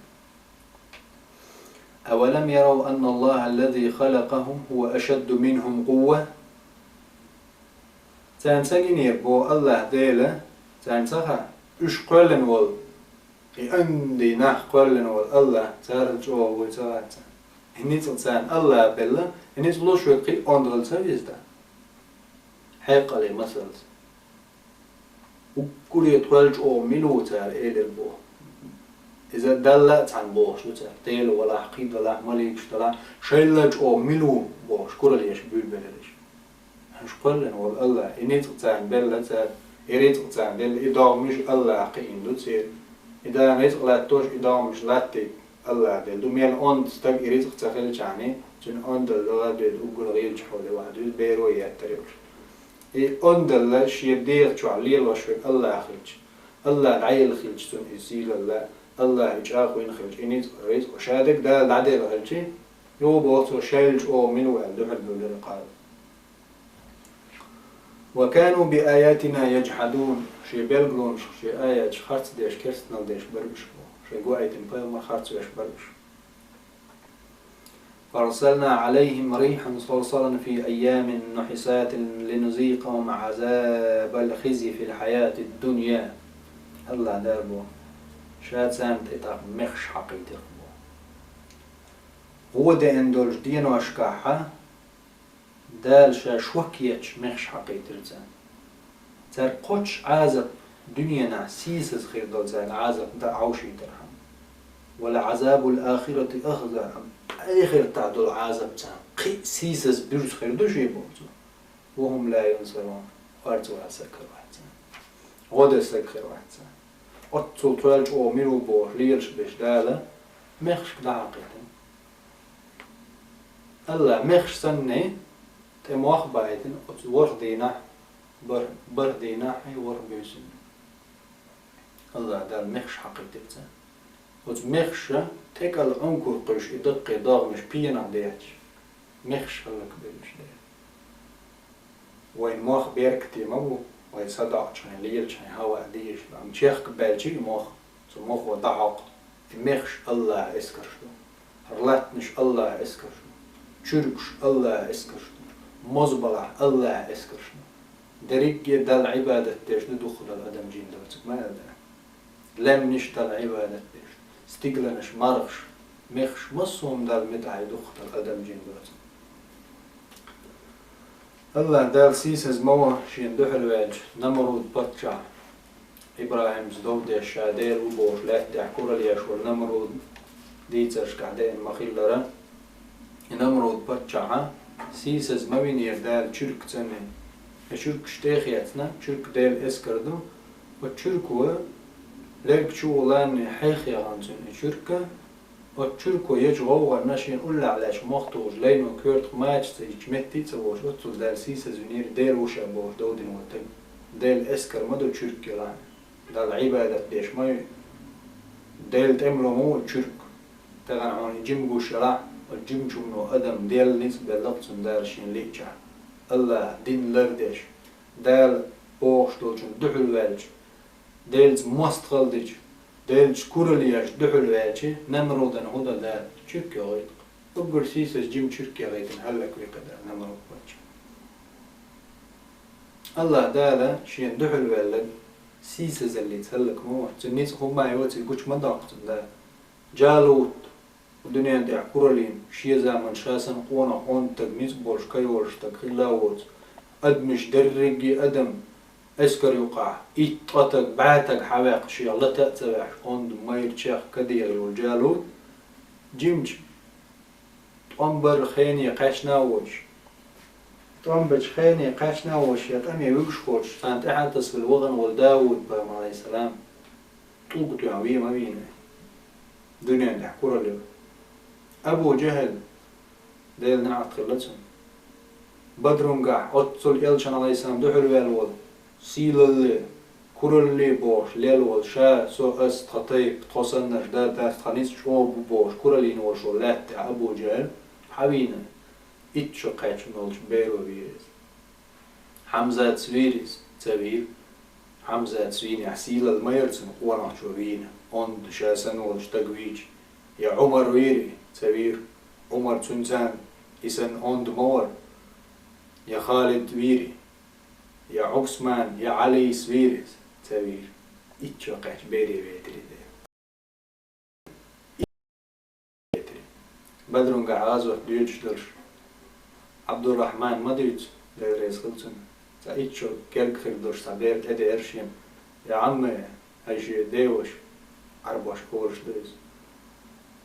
أولم يروا أن الله الذي خلقهم هو أشد منهم قوة. Царна ца гинера боху АллахӀ Дела, царна ца хаьа, уьш кхоьллина волу, и онда нах кхоьллина волу АллахӀ царал чӀогӀа вуй ца хаьа царна. И ницкъ царна АллахӀа белла, и ницкъ луш верг кхин а онда хила ца веза. Хьекъале масалца. Уггаре тхол чӀогӀа мила ву цара элира боху. Иза Далла а цхьаьна бохуш ду цара. Дела валахь, кхин далахь, маликаш далахь, шайла чӀогӀа мила ву бохуш, куралла еш буьйлабелира уьш. Уьш кхоьллина волу АллахӀ, и ницкъ царна белла цара, и рицкъ царна делла, и догӀмаш АллахӀа кхиийна ду церан. И дала рицкъ латтош, и догӀмаш латтийта АллахӀа делла ду. Мел онда стаг и рицкъ ца хилчахьана, цуьнан ондалла дала а доьду уггар гӀийлачу хьоле вахьа дуьйцу, беро еттар йолуш. И ондалла шен дегӀа чохь лелош верг АллахӀ хилча, АллахӀ дӀаелла хилча цунна и сийлалла, АллахӀ и чӀагӀо йина хилча, и ницкъ, рицкъ ша дерг Дала дӀаделла хилча, юха боху цо шайла чӀогӀа мила ву аьлла дуьхьал буьйлира къала. وكانوا بآياتنا يجحدون. Шен билгалонаш, шен аяташ харц деш, керстанал деш бара уьш боху. Шайн гуайтина пайхамар харц веш бара уьш. فأرسلنا عليهم ريحا صرصرا في أيام نحسات لنذيقهم عذاب الخزي في الحياة الدنيا. АллахӀ Дала боху, ша царна тӀе тӀаккха мехаш хьакхийтира боху. Гьо деана долчу деношкахьа Дала ша шок етташ мехаш хьакхийтира царна. Цаьрга кхоччуш Ӏазап, дуьненахь сийсаза хир долу цаьрга Ӏазап дан Ӏовшийтархьама. ولعذاب الآخرة أخزى, амма ахиртахь долу Ӏазап царна кхин а сийсаза буьрса хир ду шен боху цо. وهم لا ينصرون, орца ван саг хир вац царна. ГӀо дан саг хир вац царна. Оццул тхол чӀогӀа мила ву бохуш лелаш берш Дала мехашка дӀахьакхийтина. АллахӀа мехаш санна тӀе мох а баийтина оцу ворхӀ дийнахь, бархӀ, бархӀ дийнахь и ворхӀ буьйсанна. АллахӀ Дала мехаш хьакхийтира царна. Оцу мехаша тӀекӀал Ӏункур кхуьйсуш и даккхий догӀмаш пенах детташ, мехаш хӀаллакбелла уьш дела. Вайн мох беркате ма бу, вай садоӀучхьайн, лелачхьайн хӀаваъ дезаш ду, амма чехка баьлча и мох, цу мохо дӀахьокху, и мехаш АллахӀа эскарш ду. ХӀара латтанаш АллахӀа эскарш ду. Чуьркаш АллахӀа эскарш ду. Моза балахь АллахӀа эскарш ду. Дерриге Далла Ӏибадат деш ду дукхахдолу адам, жин доцург ма аьлла. Лаьмнаш Далла Ӏибадат деш, стигланаш, мархаш, мехаш, массо а хӀума Далла муьтӀахь ю дукхахдолу адам, жин доцург. АллахӀ Дала сийсаза ма ву шена дуьхьал ваьллачу Намруд-паччахь, ИбрахӀимца дов деш, ша Дела ву бохуш, лаьттахь куралла еш волу Намруд дийцаршкахь деана ма-хиллара, и Намруд-паччахьа сийсаза ма винера Дала чуьрк цӀанъе. И чуьркаш тӀе а хецна, чуьрк Делан эскар ду, оцу чуьрко лерг чу вуланне хьех яхана цуьнан и чуьрка, оцу чуьрко ечу гӀовгӀанна шена уллехь лаьтташ мох тухуш лайно коьртах мача ца йитча, метте а ца волуш, оццул Дала сийсазвинера, Дела ву ша бохуш дов дина волу стаг. Делан эскар ма ду чуьрк елахь, Далла Ӏибадат деш ма ю. Делан тӀемало ма ву чуьрк. Тахана хьуна и жима гуш елахь, оцу жимачу хӀумано адам Делан ницкъ белла-кх цунна Дала шена лиъчахь. АллахӀан дин лардеш, Дала бохуш долчунна дуьхьал ваьлча, Делаца мостагӀалла дича, Делаца куралла еш дуьхьал ваьлча, Намрудана хӀун до Дала? Чуьрк яхийта-кх. Уггар сийсаза жима чуьрк яхийтина хӀаллакве-кх Дала Намруд-паччахь. АллахӀ Дала шена дуьхьал ваьлларг сийсазаллица хӀаллак ма ву, цуьнан ницкъ хӀумма а йоций гучу ма доккху цунна Дала. Джалут, дуьнен тӀехь кураллина, шен заманахь ша санна къонах, онда стаг, ницкъ болуш, ка йолуш стаг хилла а воцу, адамаш, дерриге а адам, эскар юкъахь итт-ткъа стаг, бӀе стаг хьаваьккха, шех лата а ца ваьхьаш, онда, майра, чехка, ка дегӀ йолу Джалут, жимачу тӀом баран хене кхаьчна а воцуш, тӀом бечу хене кхаьчна а воцуш, шен тӀаме вуьгуш воцуш, царна тӀаьхьа тасавелла вахана волу Дауд-пайхамар, Ӏалайхиссалам, тӀулга тоьхна вен ма вийна. Дуьнен тӀехь куралла йо. Абу ЖахӀал, Делан неӀалт хилла цунна. Бадрунгахь оццул элчанна, Ӏалайхиссалам, дуьхьал ваьлла волу, сийлалле, куралле бохуш лелла волу ша, со, ас, тхан тайпа, тхо саннарш да, дац, тхан ницкъ чӀогӀа бу бохуш, куралла йина волуш волу лаьтта тӀехь Абу ЖахӀал хьан вийна? Итт шо кхаьчна волчу беро вийра иза. Хьамзатс вийра иза? Ца вийра. Хьамзатс вийнехь, сийлалла ма яра цуьнан къонахчо вийна, онда ша санна волчу стага вийча. Я Ӏумар вийра? Ца вийра. Ӏумар цуьнан царна и санна онда ма вара. Я Халид вийра? Я Ӏусман, я Ӏалис вийра иза? Ца вийра. Итт шо кхаьчна бере вейтира иза. Бадрунгахь гӀазот доьдуш долуш Ӏабдуррахьман ма дуьйцу, Дела реза хила цунна, цхьа итт шо герга хир долуш цхьа бер тӀедеара шена: «Я Ӏамма, хьайн шен деваша», Ӏарбоша олуш ду иза.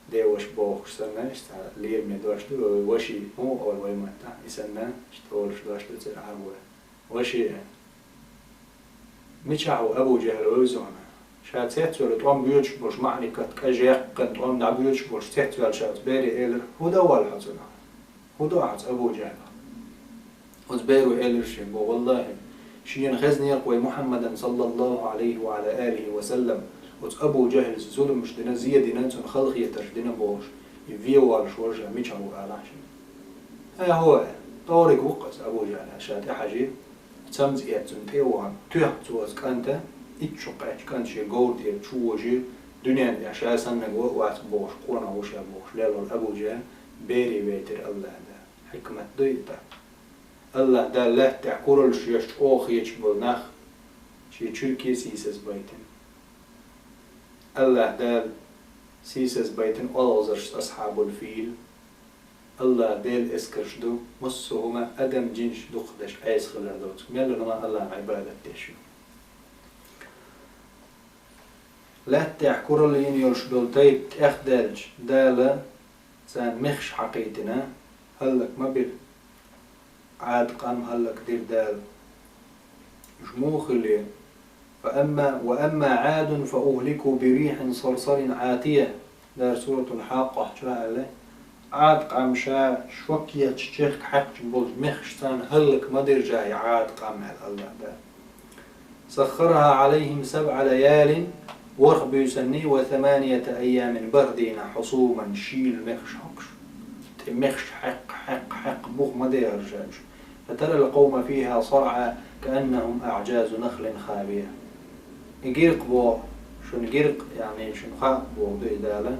Деваша бохуш санна, иштта цхьа лераме дош ду, вай ваши хӀун олу вай маттахь, и санна, иштта олуш дош ду церан Ӏарбой. Ваши, мичахь ву Абу ЖахӀал вевза хьуна? Ша цецвелла тӀом боьдуш болуш, маьӀнакхетта кӀажа яьккхина тӀом дӀабоьдуш болуш цецваьлла ша оцу бере элира: «ХӀун дан воллу хьо цунах? ХӀун до хьоьца Абу ЖахӀалах?» Оцу беро элира шега: «Бо, валлахӀи, шена хезнера-кх вай Мухьаммадан, саллаллахӀу Ӏалайхи ва Ӏала алихи ва саллам, оцу Абу ЖахӀалца зуламаш дина, зе дина, цунна халахетарш дина бохуш, и вен воллуш волу ша мичахь ву алахь шена». «ХӀа, хӀо, тӀориг ву-кх аса Абу ЖахӀал», аьлла, ша тӀехьажийра. Цамза эцна тӀе а вахана, тоьхна цо оцу кӀанта, итт шо кхаьччу кӀанта шен говра тӀера чу вожийра, дуьнен тӀехь ша саннарг ван а вац бохуш, къонах ву ша бохуш лелла волу Абу ЖахӀал бере вейтира АллахӀ Дала. Хьикмат ду и тӀаккха. АллахӀ Дала лаьтта тӀехь кураллаш еш чӀогӀа хеташ болу нах шен чуьрке сийсазбайтина. АллахӀ Дала сийсазбайтина олхазаршца асхьабул фил. АллахӀ Делан эскарш ду, массо а хӀума, адам, жинаш дукхахдеш Ӏеса хилар доцург. Мелла хӀума АллахӀна Ӏибадат деш ю. Лаьтта тӀехь куралла йина йолуш долу тайпа тӀехдаьлча, Дала царна мехаш хьакхийтина, хӀаллак ма бира. Ӏад къам хӀаллакдира Дала. Уьш муха хилира? «Фа амма, ва амма Ӏадун фа ухлику би рихьин сарсарин Ӏатия». Дала Суратул Хьаккъахь чу аьлла: «Ӏад къам ша шок етташ чехка хьаькхча болчу мехаш царна хӀаллак ма дира ша и Ӏад къам», аьлла АллахӀ Дала. «Саххарахьа Ӏалайхим сабӀа лаялин», ворхӀ буьйсанний, «ва саманията айямин», бархӀ дийнахь, «хьусуман», шийла мехаш хьокхуш. ТӀе мехаш хьаькх, хьаькх, хьаькх, бух ма дехара ша уьш. «Фатарал къавма фихьа сарӀа кааннахум аӀжазу нахлин хавия». И гиркъ боху, шуна гиркъ, яъни шуна хаьа боху ду и Дала.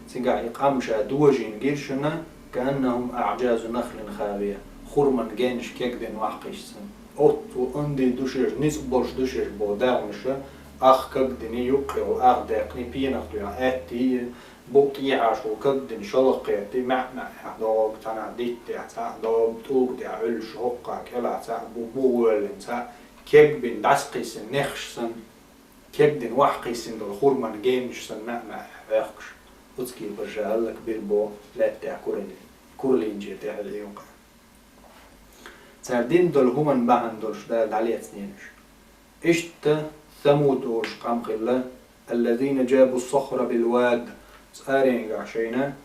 Цигахь и къам ша дожийна гира шуна, «кааннахум аӀжазу нахлин хавия», хурман генаш кегдина ваккхийча санна. Оццул онда ду шаьш, ницкъ болуш ду шаьш боху дегӀмаш, ах кагдина, юккъехула ах даьккхина, пенах туьйхьа аьттий, букъ тӀехьашхула кагдина, шалха кхетта, маьӀ-маьӀехь догӀу, цхьанхьа диттехь цхьаъ догӀу, тӀулга тӀехь Ӏуьллуш, хӀокхахь кӀелахь цхьаъ, бу-, бух воьллина цхьаъ, кегбина дӀасакхиссина нехаш санна, кегдина ваккхийсина долу хурман генаш санна маьӀ-маьӀехь Ӏохкуш, оцу кепара ша хӀаллакбира боху лаьтта тӀехь кураллин-, кураллинчеран тӀехь юкъа. Цара дина долу хӀуманна бахьана долуш Дала дӀалецнера уьш. Иштта Самуд олуш къам хилла, «аллазина джабу ссахра билвад», цӀаренгахь шайна,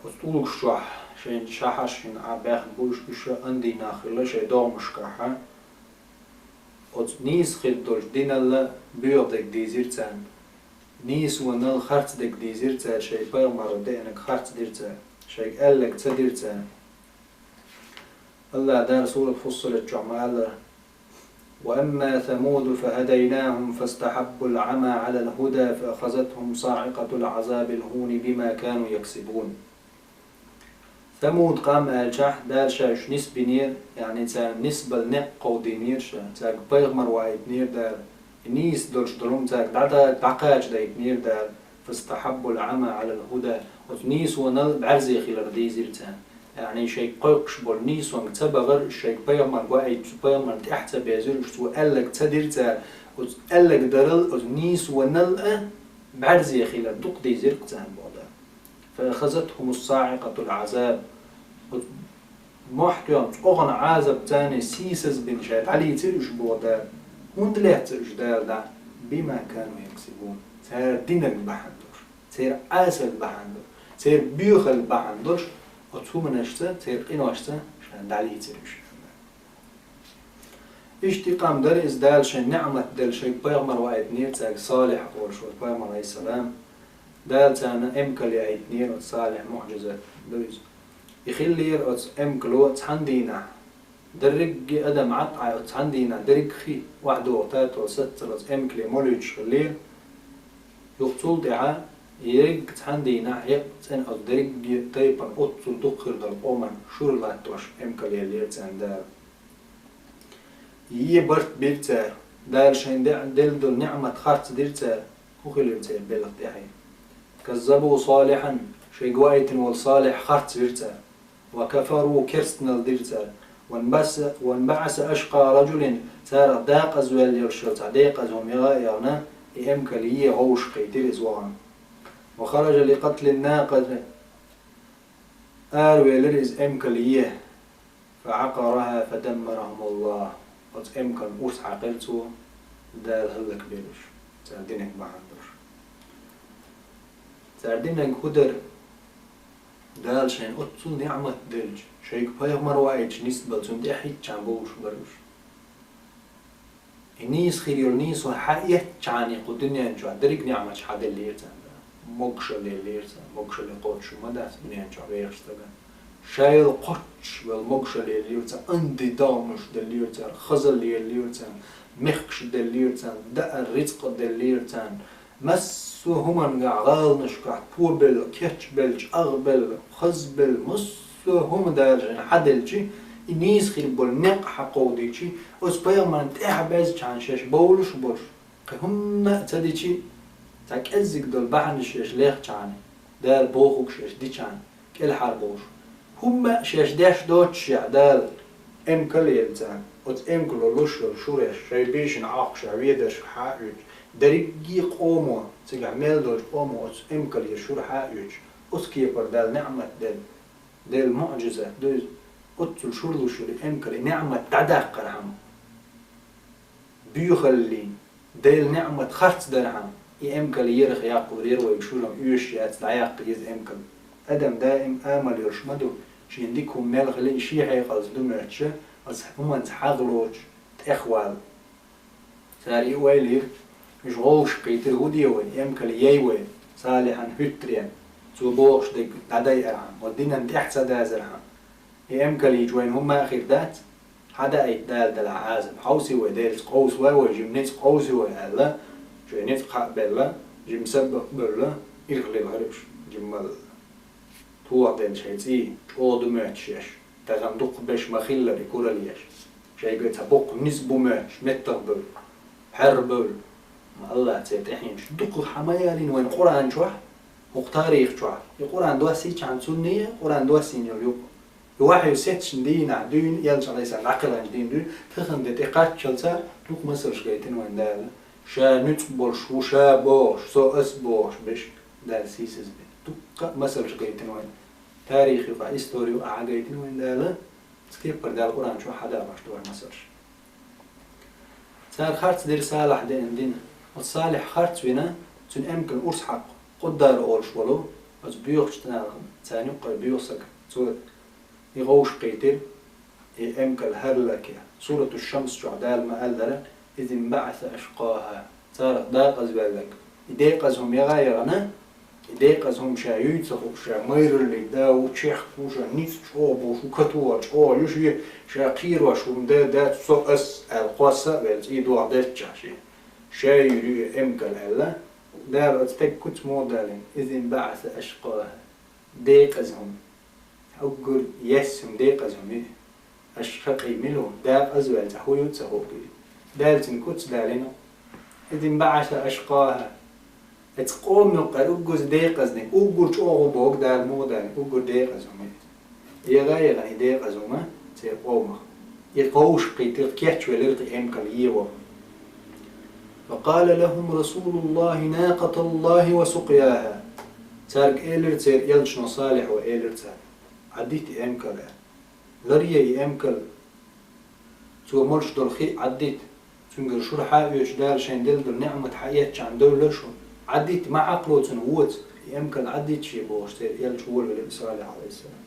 оцу тӀулгаш чохь шайна шахьарш хӀинца Ӏа баьхна болуш, уьш андий нах хилла шайн догӀмашкахьа. Оцу нийса хир долчу диналла боьха дерг дийзира царна. Нийсонал харц дерг дийзира цара, шайн пайхамаро деанарг харц дира цара, шайга аьлларг ца дира цара. АллахӀ Дала Сурат Фуссалат чохь ма-аллара: «Ва амма Самуду фахадайнахум фастахьаббул Ӏама Ӏалал худа фаахазатхум саӀикъатул Ӏазабил хьуни бима кану яксибун». Самуд къам аьлчахь, Дала ша уьш нисбинера, яъни царна нисбала некъ кховдийнера ша, цаьрга пайхамар ваийтинера Дала. И нийса долуш долу хӀума цаьрга дӀа-, дӀа-, дӀакхачадайтинера Дала. «Фастахьаббул Ӏама Ӏалал худа». Оцу нийсонал бӀаьрзе хилар дийзира царна. Яъни шайга кхойкхуш болу нийсонга ца бахара уьш, шайга пайхамар ваийта, цу пайхамарна тӀаьхьа ца безира уьш, цо аьлларг ца дира цара. Оцу аьлларг дарал, оцу нийсонал а бӀаьрзе хилар дукха дийзира-кх царна боху Дала. «Фаахазатхумус саӀикъатул Ӏазаб». Оцу мохь тоьхна цӀогӀан Ӏазап царна сийсазбина ша дӀалийцира уьш боху Дала. ХӀунда лецира уьш Дала дӀа? «Бима кану яксибун». Церан динан бахьана долуш, церан Ӏесалла бахьана долуш, церан боьхалла бахьана долуш, оцу хӀуманашца, церан къиношца ша дӀалийцира уьш. Иштта къам дара иза, Дала шайн неӀмат делла шайга пайхамар ваийтинера цаьрга, Салихь олуш волу пайхамар, Ӏалайхиссалам. Дала царна эмкал яийтинера, оцу Салихь муӀжизат ду иза. И хиллера оцу эмкало цхьана дийнахь. Дерриге адам Ӏад Ӏай оцу цхьана дийнахь, дерриг хи охьадогӀу тато саццал оцу эмкале молуьйтуш хиллера. Юха цул тӀаьхьа ерриг цхьана дийнахь хьекъ цӀена оцу дерриге тайпана оццул дукха хир долу къоман шура латтош эмкал еллера царна Дала. Е барт бира цара, Дала шайн де-, делла долу неӀмат харц дира цара, хӀун хилира церан белхан тӀаьхье? Каззабу Салихьан, шайга ваийтина волу Салихь харц вира цара. Ва кафару, керстанал дира цара. Ван баса, ван баъаса ашкъа раджулин, царах декъаза ваьлла йолуш йолу цхьа декъаза хӀума яга а яхана, и эмкал е гӀовшахкхийтира иза вахана. Ва хараджа ли къатлин накъати, аравелира иза эмкал е. Фа Ӏакъараха фа даммарахумуллах. Оцу эмкална урс хьаькхира цо, Дала хӀаллакбелла уьш, цара динарг бахьана долуш. Цара динарг хӀун дара? Дала шайна оццул неӀмат делча, шайга пайхамар ваийтича нисбала цунна тӀаьхьахӀиттачхьана бовлуш бара уьш. И нийса хир йолу нийсо хьаэцчхьана кху дуьнен чохь дерриг неӀматаш хьаделлера царна. Могушалла еллера царна, могушалле кхочуш ма дац дуьнен чохь вехаш стагана. Ша йолу кхоччуш йолу могушалла еллера царна, анди догӀмаш деллера царна, хазалла еллера царна, мехкаш деллера царна, даар, рицкъ деллера царна. Массо а хӀуманехь, гӀаланашкахь, побелла, кечбелла, чӀагӀбелла, хазбелла, массо а хӀума Дала шайна хьаделча, и нийса хир болу некъ хьакховдийча, оцу пайхамарна тӀаьхьа безачхьана шаьш бовлуш а болуш, кхин хӀумма а ца дича, цхьа кӀеззиг долу бахьанаш шаьш лехчхьана, Дала бохург шаьш дичхьана, кӀелхьарбовлуш. ХӀумма а шаьш деш доццушехь, Дала эмкал елла царна, оцу эмкало луш йолу шуреш, шайн бийшина Ӏохкуш а, ведаршка хьа а оьцуш, дерриге а къомо, цигахь мел долчу къомо оцу эмкалера шура хьа а оьцуш, оцу кепара Дала неӀмат делла, делла муӀжизат ду иза, оццул шура луш йолу эмкале неӀмат дӀадаккхархьама. Боьхаллин, Делан неӀмат харц дархьама, и эмкал ерах яккхалур яра вайга шура-м, оьшуш яц дӀаяккха иза эмкал. Адам даим амал йолуш ма ду, шена дика хӀума мел хилла и шен хьекъалца ду моьттуш, оцу хӀуманца хьагӀ лоцуш, тӀехвала. Цара и ойла йира, уьш гӀовшахкхийтира, хӀун де вай, эмкал яй вай, Салихьан хӀуьттаренна, цо бохуш дерг дӀадайархьама, оцу динан тӀаьхьа ца дазархьама. И эмкал йича вайна хӀумма а хир дац? Хьадаийта Дала делахь Ӏазап. Хьовсий вай, Делаца къовсавой вай, жима ницкъ къовсий вай аьлла, шайн ницкъ кхаъ белла, жима сабаб бевлла, ирх лилхира уьш, жимма а. Тоха делла шайн цӀий, чӀогӀа ду моьттуш еш, тахана дукха беш ма-хиллара и куралла еш. Шайга цхьа боккха низ бу моьттуш, меттах бевлла, хьерра бевлла. Ма Аллах церан тӀаьхьенаш дукха хьа ма ялийна вайн Къуръан чохь, хӀокху тарих чохь. И Къуръан доссийчхьана цунний, Къуръан доссийна йолу юкъа. И вахьйу сецначу дийнахь дуьйна, элча Ӏалайхиссалам дӀакхелхинчу дийнахь дуьйна, тахана де тӀе кхаччалца дукха масалш гайтина вайн Дала. Ша нуьцкъ болуш ву, ша бохуш, со ас бохуш берш Дала сийсаз бина. Дуккха а масалш гайтина вайн. Тарих юкъахь, истори юкъахь хьагайтина вайн Дала, цу кеппара Дала Къуръан чохь хьадахош ду вайн масалш. Цара харц дира Салахь деана дин. Оцу Салихь харц вина, цуьнан эмкалан урс хьакху, Къуддар олуш волу, оцу боьхачу нахана, царна юккъера боьха саг. Цо и гӀовшахкхийтира, и эмкал хӀаллакъян. Сурату Шамс чохь Дала ма-аллара: «Из инбаъаса ашкъаха». Царах декъазваьлларг. И декъаза хӀума яга а яхана, и декъаза хӀума ша юй ца хууш, ша майраллин да ву, чехка ву, ша ницкъ чӀогӀа болуш ву, катоха чӀогӀа ю шен, ша кхерош хӀума да дац, со ас аьлла, кхосса а велла, цӀий дохадеттачохь шен. Ша юьйр ю и эмкал аьлла, Дала оцу стеган куц муха далийна: «Из инбаъаса ашкъаха». Декъаза хӀума. Уггар есса хӀума декъаза хӀума ю. Ашкъа мила ву, декъаза ваьлла цхьа хӀун ю ца хууш ду. Дала цуьнан куц далийна: «Из инбаъаса ашкъаха». Оцу къоман юккъера уггар декъаза дерг, уггар чӀогӀа бохург Дала муха далийна, уггар декъаза хӀума ю. Яга а яхана и декъаза хӀума церан къомах. И гӀовшахкхийтира, кечвелира кхин эмкал е ваха. «Ва къала лахум расулуллахи накъаталлахи ва сукъяха». Цаьрга элира церан элчано, Салихьо элира цаьрга: «Ӏаддийта и эмкал», – аьлла. Ларъе и эмкал. Цо молуш долу хи Ӏаддийта. Цуьнгара шура хьа а оьцуш, Дала шайна делла долу неӀмат хьаэцчхьана девлла шуна. Ӏадитта ма хьакхаро цунна воца, и эмкал Ӏадитта ше бохуш, церан элча волавелира Салихь, Ӏалайхиссалам.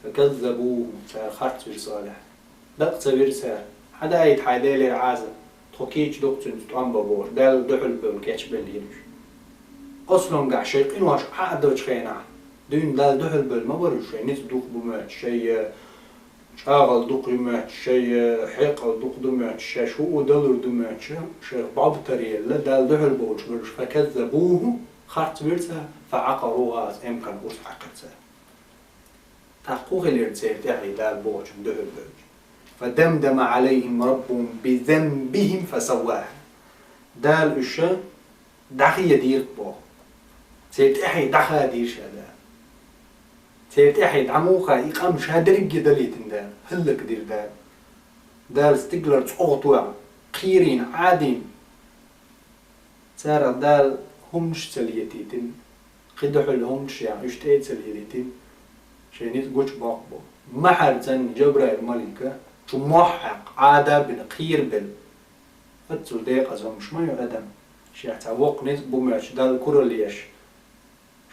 فكذبوه, цара харцвира Салихь. Дакъа ца вира цара. Хьадаийта хьайн Делера Ӏазап, тхо кийча ду-кх цуьнца тӀом бан бохуш, Далла дуьхьал бевлла кечбеллера уьш. Аслангахь шайн къинош Ӏа а долчу хенахь, дуьйна Далла дуьхьал бевлла ма бара уьш, шайн ницкъ дукха бу моьттуш, шайн чӀагӀал дукха ю моьттуш, шайн хьекъал дукха ду моьттуш, шаьш хӀуъу далур ду моьттуш, шайх бӀобтар елла, Далла дуьхьал бовлуш бара уьш. فكذبوه, харцвира цара, فعقروها, эмкалан урс Ӏаькхира цара. ТӀаккха хӀун хилира церан тӀаьхье Дала бохучунна дуьхьал бевлча? فدمدم عليهم ربهم بذنبهم فسواها. Дала уьш дӀахедийра боху. Церан тӀаьхье дӀахадийра ша Дала. Церан тӀаьхье дӀа муха и къам ша дерриге далийтина Дала, хӀаллакдира Дала. Дала стигалара цӀогӀа тоьхна, кхерийна, Ӏадийна. Царах Дала хӀуманаш а ца летийтина, кхин дуьхьал хӀуманаш а яьхна, уьш тӀе а ца лелийтина, шайн ницкъ гучубоккху боху. Ма хьаьрцинна Жабраил малик чу мохь хьаькхна, Ӏада а бина, кхера а белла. Оццул декъаза хӀуманаш ма ю адам. Шех цхьа воккха ницкъ бу моьттуш, Далла куралла еш,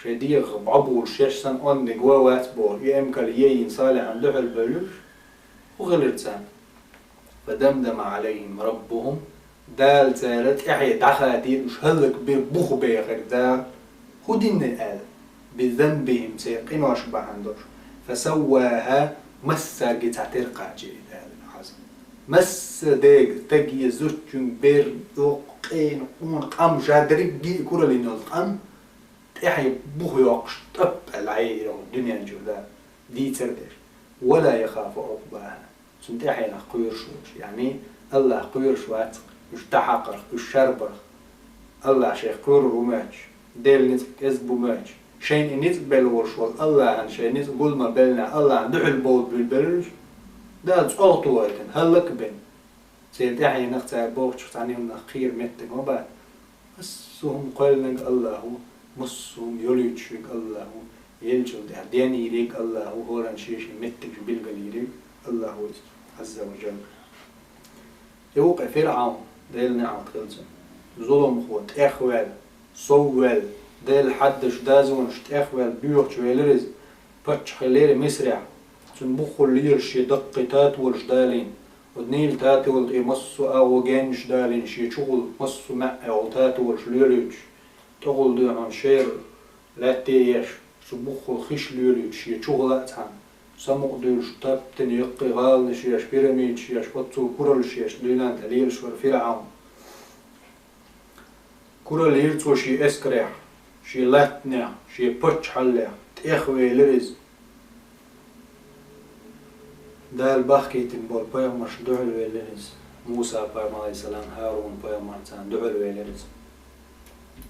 шайн дегӀах бӀобулуш, шаьш санна онниг ван вац боху, и эмкал яйина Салихьана дуьхьал бевлла уьш. ХӀун хилира царна? فدمدم عليهم ربهم, Дала церан тӀаьхье дӀахадийра, уьш хӀаллакбира, бух бехира Дала. ХӀун дина аьлла? بذنبهم, церан къинош бахьана долуш. فسواها, массаьрга цхьатера кхачийра Дала Ӏазап. Массадерг, стаге, зудчуьнга, берна, доккха, къена, къона, къам ша дерриге а куралла йина йолу къам, тӀаьхье бух йоккхуш, тӀап аьлла, Ӏийра дуьнен чуьра Дала, дийцар а деш. ولا يخاف عقباها. Цунна тӀаьхьенах кхоьруш волуш, яъни АллахӀ кхоьруш вац-кх уьш дӀахьакхарх, уьш шарбарх. АллахӀ шех кхоьрур ву моьттуш, Делан ницкъ кӀезиг бу моьттуш, шайна и ницкъ белла волуш волу АллахӀана шайн ницкъ гул ма беллинехь, АллахӀана дуьхьал бовла буьйлабелла уьш. Дала цӀогӀа тухуьйтина, хӀаллакбина. Церан тӀаьхьенах, цара бохучух цхьана хӀуманах кхера меттиг ма бац. Массо а хӀума кхоьллинарг АллахӀ ву, массо а хӀума йолуьйтуш верг АллахӀ ву, еллачул тӀаьхьа денйийриг АллахӀ ву, хӀоранна шен-шен меттигаш билгалйийриг АллахӀ ву иза, Ӏазза ва Жалла. И ву-кх и ФирӀавн, Делан неӀалт хилла цунна. Зуламхо, тӀехваьлла, совваьлла, Делан хьаддаш, дозанаш тӀехваьлла, боьхачу велира иза, паччахь хиллера Мисрехь. Цунна буххула лелаш шен даккхий татолаш далийна. Оцу Нил татолан тӀе массо а агӀо, геннаш далийна, шен чухула массо а маьӀӀехула татолаш лелуьйтуш, тӀехула дуьхьал шера лаьтте еш, цу буххула хиш лелуьйтуш, шен чухула а цхьаьна самукъадуьйлуш, таптина яккхий гӀаланаш еш, пирамидаш еш, оццул кураллаш еш дуьйна тӀе лелаш вара ФирӀавн. Куралла йира цо шен эскарех, шен латтанех, шен паччахьаллех, тӀехвелира иза. Дала бахкийтина болу пайхамаршна дуьхьал велира иза. Муса пайхамар, Ӏалайхиссалам, ХӀарун пайхамар, царна дуьхьал велира иза.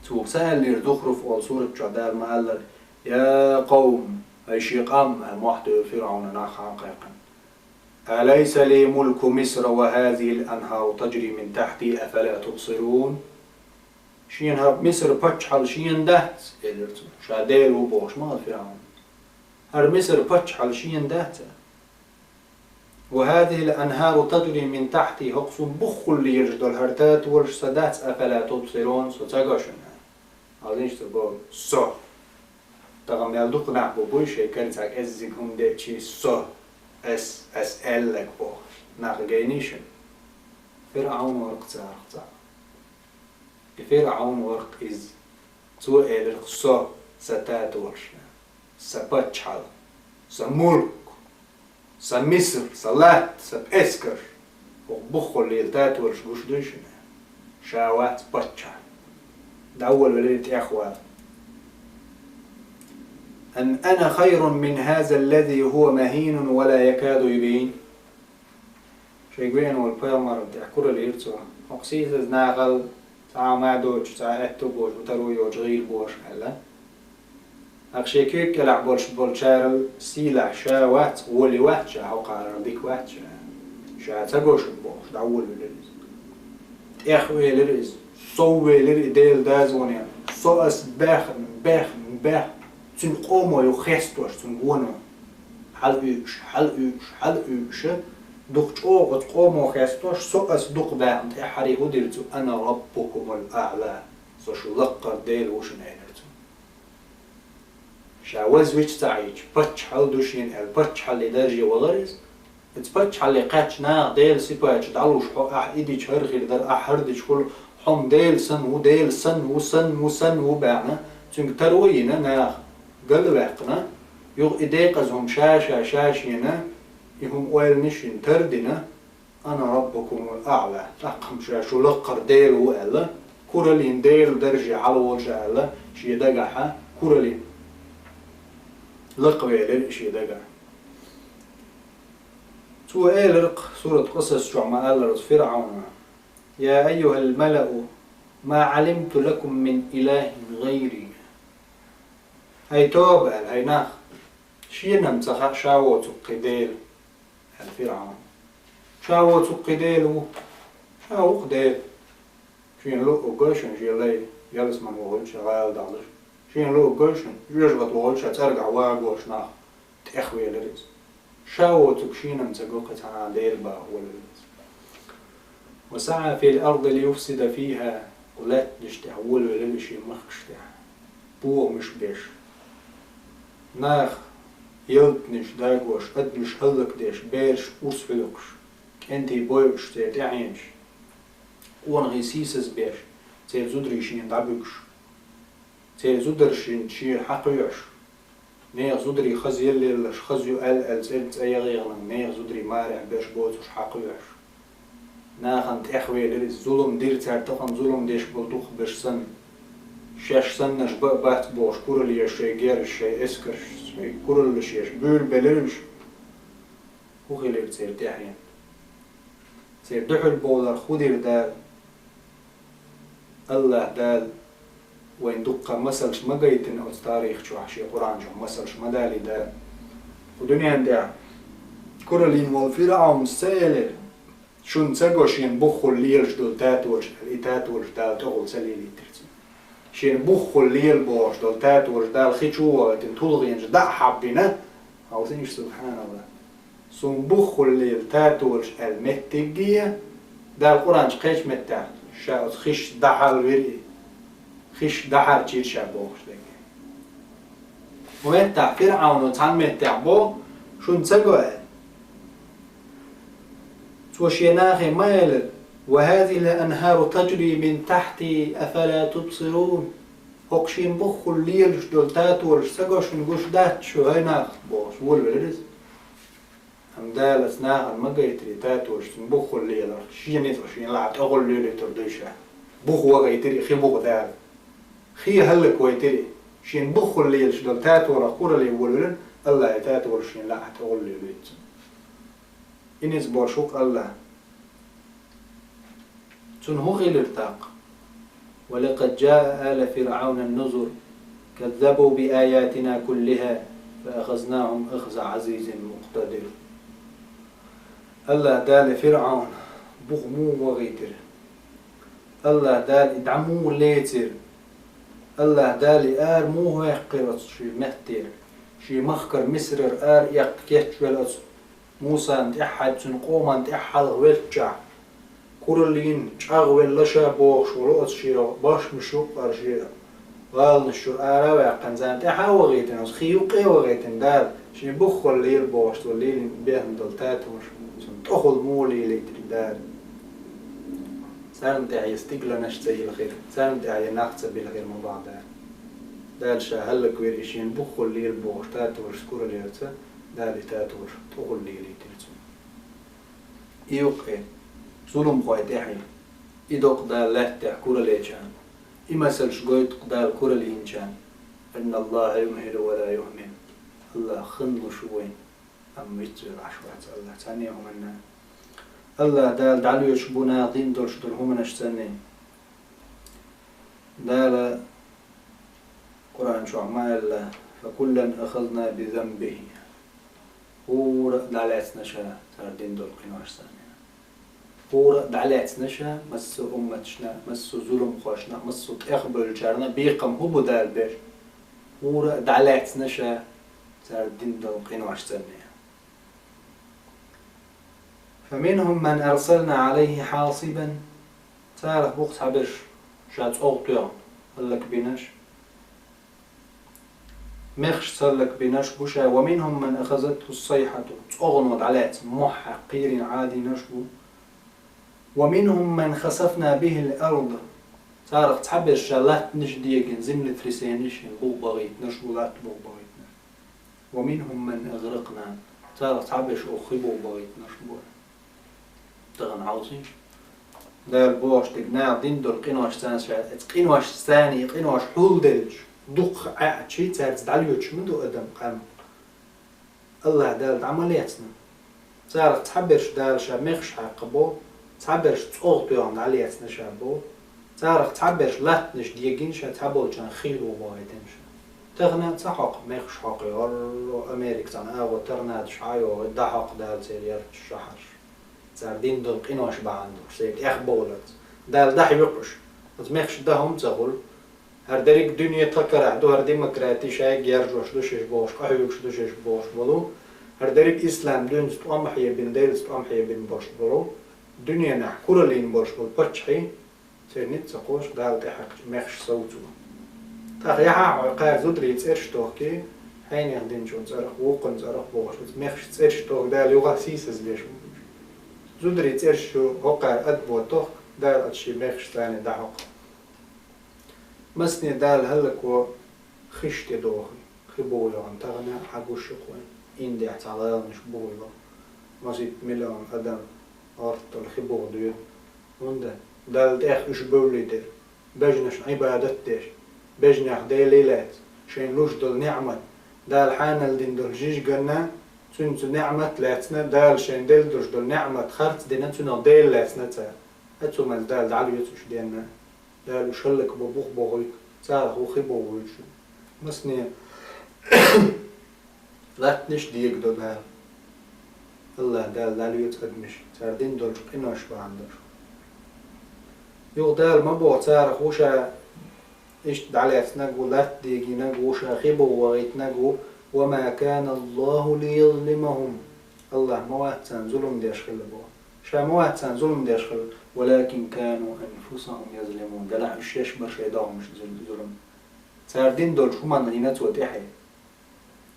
Цо ца аьллера, Зухруф олу сурат чохь Дала ма-аллара: «Я къавм», хӀай шен къам, аьлла, мохь девлла ФирӀавна нах хьакхайкхина. «أليس لي ملك مصر وهذه الأنهار تجري من تحتي أفلا تبصرون؟» Шена хӀара Мисар паччахьалла шена дац, элира цо. Ша Дела ву бохуш ма хилла ФирӀавн. ХӀара Мисар паччахьалла шена дац, аьлла. «وهذه الأنهار تجري من تحتي», хӀокху суна буххула лелаш долу хӀара татолаш сан дац, «أفلا تبصرون», со ца го шуна? Хьалдинчу цо боху: «Со». Тахана мел дукха нах бу буй шайн карна цхьа кӀеззиг хӀума деъчий, «Со, ас, ас аьлларг», бохуш. Нах гайний шуна? ФирӀавн вара-кх царах цхьаъ. И ФирӀавн вара-кх иза. Цо элира-кх: «Со, сан татолаш, сан паччахьалла, сан мулк, сан Мисар, сан латта, сан пӀескарш». ХӀокху буххула лела татолаш гуш дуй шуна? Ша вац паччахь. ДӀаволавелира тӀехвала. «أم أنا خير من هذا الذي هو مهين ولا يكاد يبين؟» Шайга веана волу пайхамарна тӀехь куралла йира цо. ХӀокху сийсаза нахал цхьа а ма доцуш, цхьа а аьтту а боцуш, ву таро йоцуш гӀийла бохуш аьлла. ТӀаккха шен куьйга кӀелахь болуш болчарал сийлахь ша вац, гӀоли вац ша, хӀокхарал дика вац ша. Ша ца го шуна бохуш, дӀаволавелира иза. ТӀехвелира иза, соввелира и Делан дозанех. Со ас баьхна, баьхна, баьхна. Цуьнан къомо юха хестош, цуьнан гоно. Хьала уьйуш, хьала уьйуш, хьала уьйуш, дукха чӀогӀа оцу къомо хестош, со ас дукха баьхна тӀаьххьара хӀун дира цо: «أنا ربكم الأعلى». Со шу лаккхара Дела ву шуна, аьлар цо. Ша вазвича ца Ӏийча, паччахьалла ду шена аьлла, паччахьалле дарже валар иза. Иза паччахьалле кхаьчча наха Делан сипаташ дӀалуш, хьо ахь и дича хӀара хир дара, ахь хӀара дича хул, хьо-м Дела санна ву, Дела санна ву, санна ву, санна ву баьхна, цуьнга таро а йина наха, галваьккхина, юха и декъаза хӀума ша-ша, ша-шена, и хӀума ойланаш йина, тардина, «Ана раббукумул аӀла», тӀаккха-м ша шу лаккхара Дела ву аьлла, кураллин Делан дарже хьалаволаш аьлла, шен дагахьа кураллин лакхавелира шен дагахь. Цо элира-кх сурат Къасас чохь ма-аллара оцу ФирӀавна: «Я айюхал малау, ма Ӏалимту лакум мин илахин гӀайри». ХӀай тоба аьлла, хӀай нах, шена-м ца хаьа ша воцург кхин Дела, аьлла ФирӀавна. Ша воцург кхин Дела ву? Ша ву-кх Дела. Шена луъург гой шуна шен лай ялсамане вохуьйтуш, гӀала дахьлуш. Шена луъург гой шуна жоьжахате вохуьйтуш, цӀергахь вагош нах тӀехвелира иза. Ша воцург шена-м ца го кхин цхьаннена Дела баха волавелла иза. «Ва саӀа фил арди лиюфсида фиха», кху лаьттанаш тӀехь волавелира шен махкаш тӀехь, бохамаш беш, наха ялтанаш дагош, адамаш хӀаллакдеш, бераш урс хьуьлуьйхуш, кӀентий бойуш церан тӀаьхьенаш, къонахий сийсаз беш, церан зударий шена дӀабуьгуш, церан зударшна шена хьакхоьхьуш, нехан зударий хаза еллеллаш, хаза ю аьлла-аьлла цӀерга цӀа яхъяханарг, нехан зударий марехь берш боцурш хьакхоьхьуш. Нахана тӀехвелира иза, зулам дира цара, тахана зулам деш болу дукхахберш санна. Шаьш саннарш бан а бац бохуш, куралла еш шайн герзаш, шайн эскарш, шайн кураллаш еш буьйлабелира уьш. ХӀун хилира церан тӀаьхьенна? Церан дуьхьал бовларх хӀун дира Дала? АллахӀ Дала вайна дуккха масалш ма гайтина оцу тарих чохь, шен Къуръан чохь масалш ма далийна Дала. Кху дуьнен тӀехь куралла йина волу ФирӀавнас ца элира: «Шуна ца го шена буххула лелаш долу татолаш», аьлла, и татолаш Дала тӀехула ца лелийтира цуьнан. Шена буххула лела бохуш долу татолаш Дала хи чу а вахийтина, тулгӀенаш дӀа а хьаббина, хьовсийша, субхьаналлахӀ. Суна буххула лела татолаш аьлла меттигге, Дала Къуръан чу кхечу меттехь ша оцу хиш дӀахьалвира и. Хиш дӀахьарчийра ша бохуш дерг. Кху меттехь ФирӀавно цхьана меттехь боху: «Шуна ца го», аьлла. Цо шен нахе ма элира: «Ва хазихил анхару таджри мин тахьти, афала тубсирун?» ХӀокху шена буххула лелаш долу татолаш ца го шуна, гуш дац шу, хӀай нах, бохуш, волавелира иза. Амма Дала оцу нахана ма гайтира и татолаш цуьнан буххула леларх, шен ницкъ шена лаахь тӀехула лелийтур дуй ша. Бух вахийтира и хи букъа Дала. Хи хӀаллаквайтира и. Шена буххула лелаш долу татолах куралла йина волавелира, АллахӀа и татолаш шена лаахь тӀехула лелийта цунна. И ницкъ болуш ву-кх АллахӀ. Цунна хӀун хилира тӀаккха? «Ва лакъад джаа ала ФирӀавна ан-нузур, каззабу би аятина куллиха, фа ахазнахум ахза Ӏазизин мукътадир». АллахӀ Дала ФирӀавна бух муха вахийтира? АллахӀ Дала и дӀа муха лецира? АллахӀ Дала и ара муха ваьккхира оцу шен меттера? Шен махкара Мисрара ара эккха кечвелла оцу Мусана тӀаьхьа, цуьнан къоманна тӀаьхьа хьалха веллачохь, куралла йина, чӀагӀвелла ша бохуш волу оцу шен бошмаш юккъара, шен гӀаланаш чуьра ара а ваьккхина, царна тӀаьхьа а вахийтина, оцу хи юккъе а вахийтина Дала, шен буххула лела бохуш цо лелийна бехна долу татолаш цунна тӀехула муха лелийтира Дала? Царна тӀехь я стигланаш ца йилхира, царна тӀехь я нах ца билхира ма бахьа Дала. Дала ша хӀаллаквира и шена буххула лела бохуш татолаш кураллица, Дала и татолаш тӀехула лелийтира цунна. И юккъе, зуламхой тӀаьхье, и докъу Дала лаьттахь кураллечарна, и масалш гойту-кх Дала кураллийначарна: «Инна Аллаха юмхилу ва ла юхмил». АллахӀ ханлуш ву вайна, амма вицвелла Ӏаш вац АллахӀ цхьанне а хӀуманна. АллахӀ Дала дӀалоьцуш бу наха дина долуш долу хӀуманаш санна. Дала Къуръан чохь ма аьлла: «Фа куллан ахазна би занбихи». ХӀора а дӀалаьцна ша цара дина долу къинош санна. ХӀора а дӀалаьцна ша массо а умматашна, массо а зуламхошна, массо а тӀехбевллачарна бекхам хӀун бу Дала беш? ХӀора а дӀалаьцна ша цара дина долу къинош санна. «Фа минхум ман арсална Ӏалайхи хьасибан». Царах бу-кх цхьаберш ша цӀогӀа тоьхна, хӀаллакбинарш, мехаш хӀаллакбинарш бу ша, ومنهم من أخذته الصيحة, цӀогӀано дӀалаьцна мохь кхийрина Ӏадийнарш бу. ومنهم من خسفنا به الأرض, царах цхьаберш ша латтанаш дегина, землетрясенеш йина, бух багӀийтинарш бу, латта бух багӀийтинарш. ومنهم من أغرقنا, царах цхьаберш оха хи бух багӀийтинарш бу. Тахан хьовсийша. Дала бохуш дерг, наха дина долу къиношца ша, оцу къиношца и къинош хьулделча, дукха Ӏаьаьчий, цаьрца дӀалоьцуш ма ду адам къам. АллахӀ Дала дӀа ма лецна. Царах цхьаберш Дала ша мехаш хьаькхна бо, цхьаберш цӀогӀа тоьхна дӀалецна ша бо, царах цхьаберш латтанаш дегина ша, цхьаболчарна хи бух багӀийтина ша. Тахана ца хьокху мехаш хьокху, хӀорро Америка цхьана агӀо торнадош хьайогӀу, дӀахьокху Дала церан ярташ, шахьарш. Цара дина долу къинош бахьана долуш, церан тӀехбовларца. Дала дӀахьоькхуш, оцу мехаш дан хӀума ца хуьлу. ХӀара дерриг дуьне тхан карахь ду, хӀара демократи шайга яржош ду шаьш бохуш, къахьоьгуш ду шаьш бохуш болу. ХӀара дерриг ислам динца тӀом хьебина, Делаца тӀом хьебина болуш болу. Дуьненахь кураллина болуш болу паччахьий, церан ницкъ ца кхочуш, Дала тӀехьаькхча мехаш совцо. ТӀаккха яхьа хьо кхара зударий цӀераш тохкий, хьенех динчун цӀарах, вукхун цӀарах бохуш, оцу мехаш цӀераш тохка, Дала юха сийсаз беш ву. Зударий цӀераш шу хӀокхара адабо тохка, Дала оцу шен мехаш царна дӀахьокху. Масане Дала хӀаллакво хиш тӀедохий, хи бух йогӀна тахана хьан гуш ю-кх вайн. Индехь цхьа гӀаланаш бух йогӀу. Масийтта миллион адам гӀорталла хи бух доьду. ХӀунда Далла тӀех уьш бевллий дерг, бежанашна Ӏибадат деш, бежанех Деле лаьцна, шайна луш долу неӀмат, Дала хьанал дина долу жижиганна, цуьнан цу неӀмат лаьцна, Дала шайна делла долуш долу неӀмат харц дина, цунах Дела лаьцна цара. Оцу хӀуманца Дала дӀалоьцу уьш денна. Дала уьш хӀаллакбо, бух бохуьйту, царах ву хи бохуьйтуш. Масане латтанаш дегадо Дала. АллахӀ Дала дӀалоьцу адамаш, цара дина долчу къинош бахьана долуш. Юха Дала ма боху, царах ву ша иштта дӀалаьцнарг ву, латта дегийнарг ву, ша хи бух вагӀийтинарг ву, وما كان الله ليظلمهم. АллахӀ ма вац царна зулам деш хилла боху. Ша ма вац царна зулам деш хилла, ولكن كانوا أنفسهم يظلمون. Делахь уьш шаьш бара шайн догӀмашна зул-, зулам. Цара дина долчу хӀуманна йина цо тӀаьхье.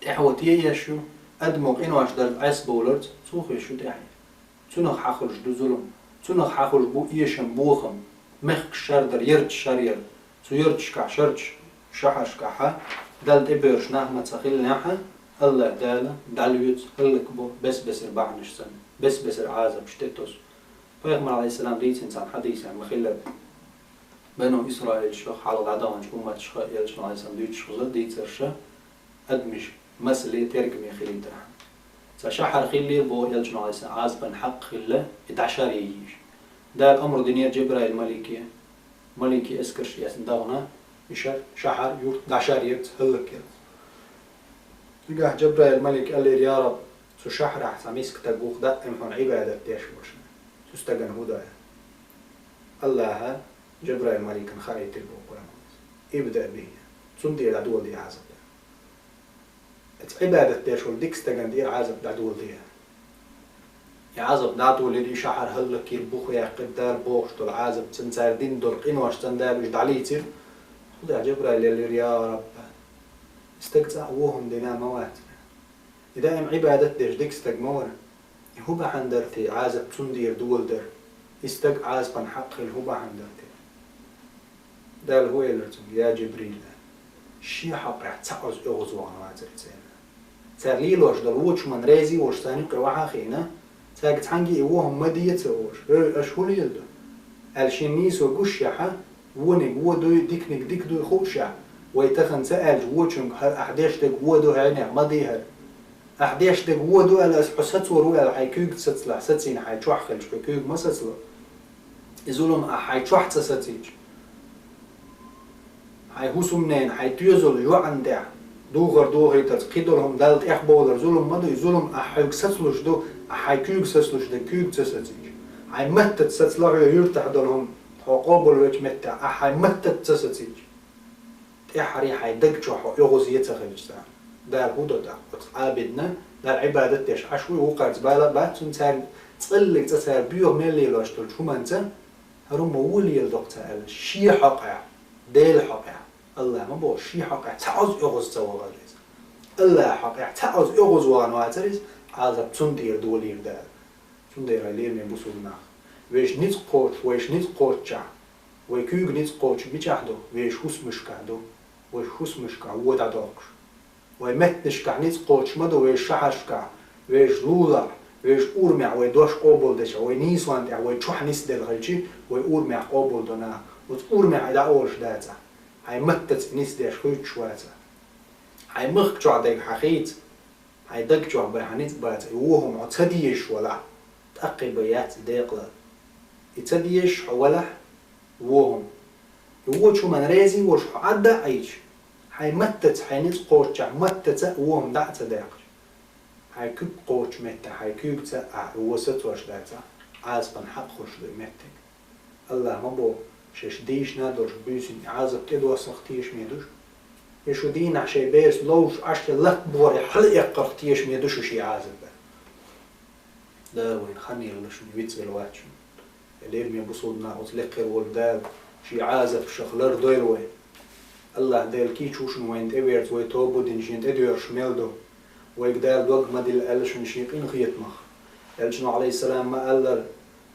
ТӀаьхьо те еш ю, адамо къинош дарца Ӏесбовларца, цо хеш ю тӀаьхье. Цунах хьахуьлуш ду зулам, цунах хьахуьлуш бу эшам, бохам, мехкаш шардар, ярташ шаръяр. Цу ярташкахь, шарчу шахьаршкахьа, Далла тӀебоьрзуш нах ма ца хиллехьа, АллахӀ Дала дӀалоьцу, хӀаллакбо, бес-бесара бахьанаш санна, бес-бесара Ӏазапаш тӀетосу. Пайхамар, Ӏалайхиссалам, дийцина цхьана хьадисехь ма-хиллара, Бану Исраилаш хьалха дӀадаханчу умматашха, Элчано, Ӏалайхиссалам, дуьйцуш хилла дийцарша, адамаш масале, тергаме хилийтархьама. Цхьа шахьар хиллера боху Элчано, Ӏалайхиссалам, Ӏазапан хьакъ хилла, и дӀашаръяйийша. Дала амр динера Жабраил малике, малике эскарш эцна дахана, и шар, шахьар, юрт дӀашаръярца, хӀаллакъярца. Цигахь Жабраил малик аьллера: «Я Раб, цу шахьарахь цхьа миска стаг ву-кх даим хьуна Ӏибадат деш волуш. Цу стагана хӀун до?» АллахӀа Жабраил маликана хаийтира боху Къуръан. «ابدأ به». Цунна тӀера дӀадоладе Ӏазап. Оцу Ӏибадат деш волу дика стагана тӀера Ӏазап дӀадоладе. И Ӏазап дӀадолийра, и шахьар хӀаллакйира, бух яьккхира, Дала бохуш долу Ӏазапцан, цара дина долу къиношцан Дала уьш дӀалийцира. Цул тӀаьхьа Жабраил аьллера: «Я Рабба, и стаг цкъа а вон хӀума дина ма вац. И даим Ӏибадат деш дика стаг ма вара. И хӀун бахьана дара те, Ӏазап цунна тӀера доладар? И стаг Ӏазапан хьакъ хилла хӀун бахьана дара те?» Дала хӀун элира цуьнга: «Я Жибрил, шен хьокъехь цхьа оьгӀаз вахана вацара церан. Цара лелош долу вочу хӀуманна реза волуш царна юккъе вахьа а хиъна, цаьрга цхьаьнгге и вон хӀума ма де ца олуш. ХӀей, аша хӀун леладо?» Аьлла шен нийсо гушшехьа, вониг вон дуй, диканиг дика дуй хуушехь, вай тахана ца аьлча вочуьнга: «ХӀара ахь деш дерг вон ду, хьенех ма де хӀара. Ахь деш дерг вон ду», аьлла, аса хьо сацор ву аьлла, хьайн куьйгаца сацалахь, сацийна хьайн чохь хилча, хьо куьйга ма сацало. И зулам ахь хьайн чохь ца сацийча, хьайн хӀусамненан, хьайн тоьзал йоӀан тӀехь духар дохийтарца кхидолу хӀума Далла тӀехбовлар зулам ма ду, и зулам ахь хьоьга сацалуш ду, ахь хьайн куьйга сацалуш дерг куьйга ца сацийча. Хьайн маттаца сацалахь хьо юьртахь долу хӀума, хьо къобалвечу меттехь, ахь хьайн маттаца ца сацийча. ТӀаьххьара хьайн даг чохь хьо оьгӀаз е ца хилча царна. Дала хӀун до тӀаккха оцу Ӏабидна, Далла Ӏибадат деш Ӏаш вуй, вукхарца бала а бац цунна, царна цкъа а цӀа цара боьха мел лелош долчу хӀуманца, хӀара хӀума вон леладо-кх цо аьлла, шен хьокъехь Дела хьокъехь, АллахӀ ма боху, шен хьокъехь цхьа Ӏоза оьгӀаз ца вахара иза. АллахӀ хьокъехь цхьа Ӏоза оьгӀаз вахана вацара иза, Ӏазап цунна тӀера долийра Дала. Цундела, лераме бусулба нах, вешан ницкъ кхочуш, вешан ницкъ кхоччехь, вай куьйга ницкъ кхочуш мичахь ду? Вешан хӀусамашкахь ду, вешан хӀусамашкахь вон дӀадоккхуш. Вай меттанашкахь ницкъ кхочуш ма ду, вешан шахьаршкахь, вешан лулахь, вешан урамехь вай дош къобалдечохь, вай нийсонна тӀехь вай чохь нисделла хилча, вай урамехь къобалдо нах. Оцу урамехь и дӀаолуш дацахь, хьайн маттаца и нисдеш хуьйцуш вацахь, хьайн махка чохь дерг хьан хийца, хьайн даг чохь бен хьан ницкъ бацахь, и вон хӀума хьо ца дезаш валахь, тӀаккхий бен яц и декъала. И ца дезаш хьо валахь, вон хӀума. И вочу хӀуманна реза волуш хьо Ӏадда а Ӏийча, хьайн маттаца, хьайн ницкъ кхоччехь маттаца а вон хӀума дӀа а ца даьккхича, хьайн куьг кхочучу меттехь хьайн куьйгаца а ахь вон сацош дацахь, Ӏазапан хьакъ хуьлуш ду и меттиг. АллахӀ ма боху, шаьш дийшина а долуш буьйсанна и Ӏазап тӀедоссарх тешаме ду шу? Я шу дийнахь шайн бераш ловзуш Ӏаш латтаборий хьалаэккхарх тешаме ду шу шен Ӏазапе? Дала вайна хан елла шуна, вицвелла вац шуна. Лераме бусулба нах, оцу лекха хир волчу Дала шен Ӏазапашах лардойла вай. АллахӀ Дела кийча ву шуна вайна тӀеверза, вай тоба дина шена тӀедоьрзуш мел ду. Вайга Дала дог ма дилла аьлла шуна шен къинхетамах. Элчано, Ӏалайхиссалам, ма-аллара,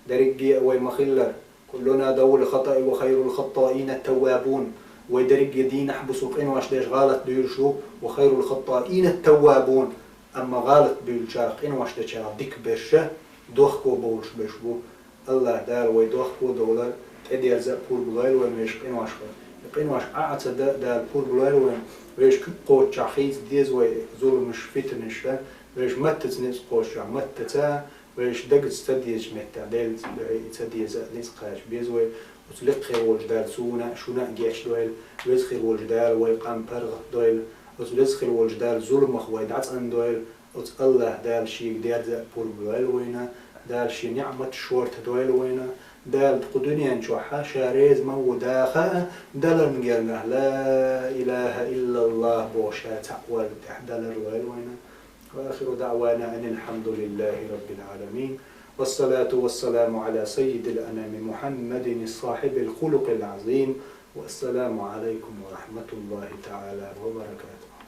дерриге а вай ма-хиллара: «Куллуна давул хатаи ва хайрул хаттаина ат-таввабун». Вай дерриге дийнахь, буса къинош деш, гӀалат дуьйлуш ву, «ва хайрул хаттаина ат-таввабун». Амма гӀалат буьйлучарах, къинош дечарах дика берш а дохко бовлуш берш бу. АллахӀ Дала вай дохко а довлар, тӀедерза а пурба лойла вайна вешан къиношха. И къинош Ӏа а ца дан Дала пурба лойла вайна, вешан куьг кхоччехь хийца деза вай зуламаш, фитнаш а, вешан маттаца ницкъ кхоччехь маттаца а, вешан дагаца ца дезачу меттехь Делаца дуьхьа и ца деза а ницкъ кхача беза вай. Оцу лекха хир волчу Дала суна а, шуна а гечдойла, веза хир волчу Дала вай къам паргӀатдойла, оцу веза хир волчу Дала зуламах вай дӀацӀандойла, оцу АллахӀ Дала шега дерза а пурба лойла вайна, Дала шен неӀмат шорта дойла вайна, Дала кху дуьнен чохь а ша реза ма ву даха а, даларна гергахь «Ла илаха иллаллахӀ» боху ша цхьаъ валла тӀехь далар лойла вайна. وآخر دعوانا أن الحمد لله رب العالمين، والصلاة والسلام على سيد الأنام محمد صاحب الخلق العظيم، والسلام عليكم ورحمة الله تعالى وبركاته.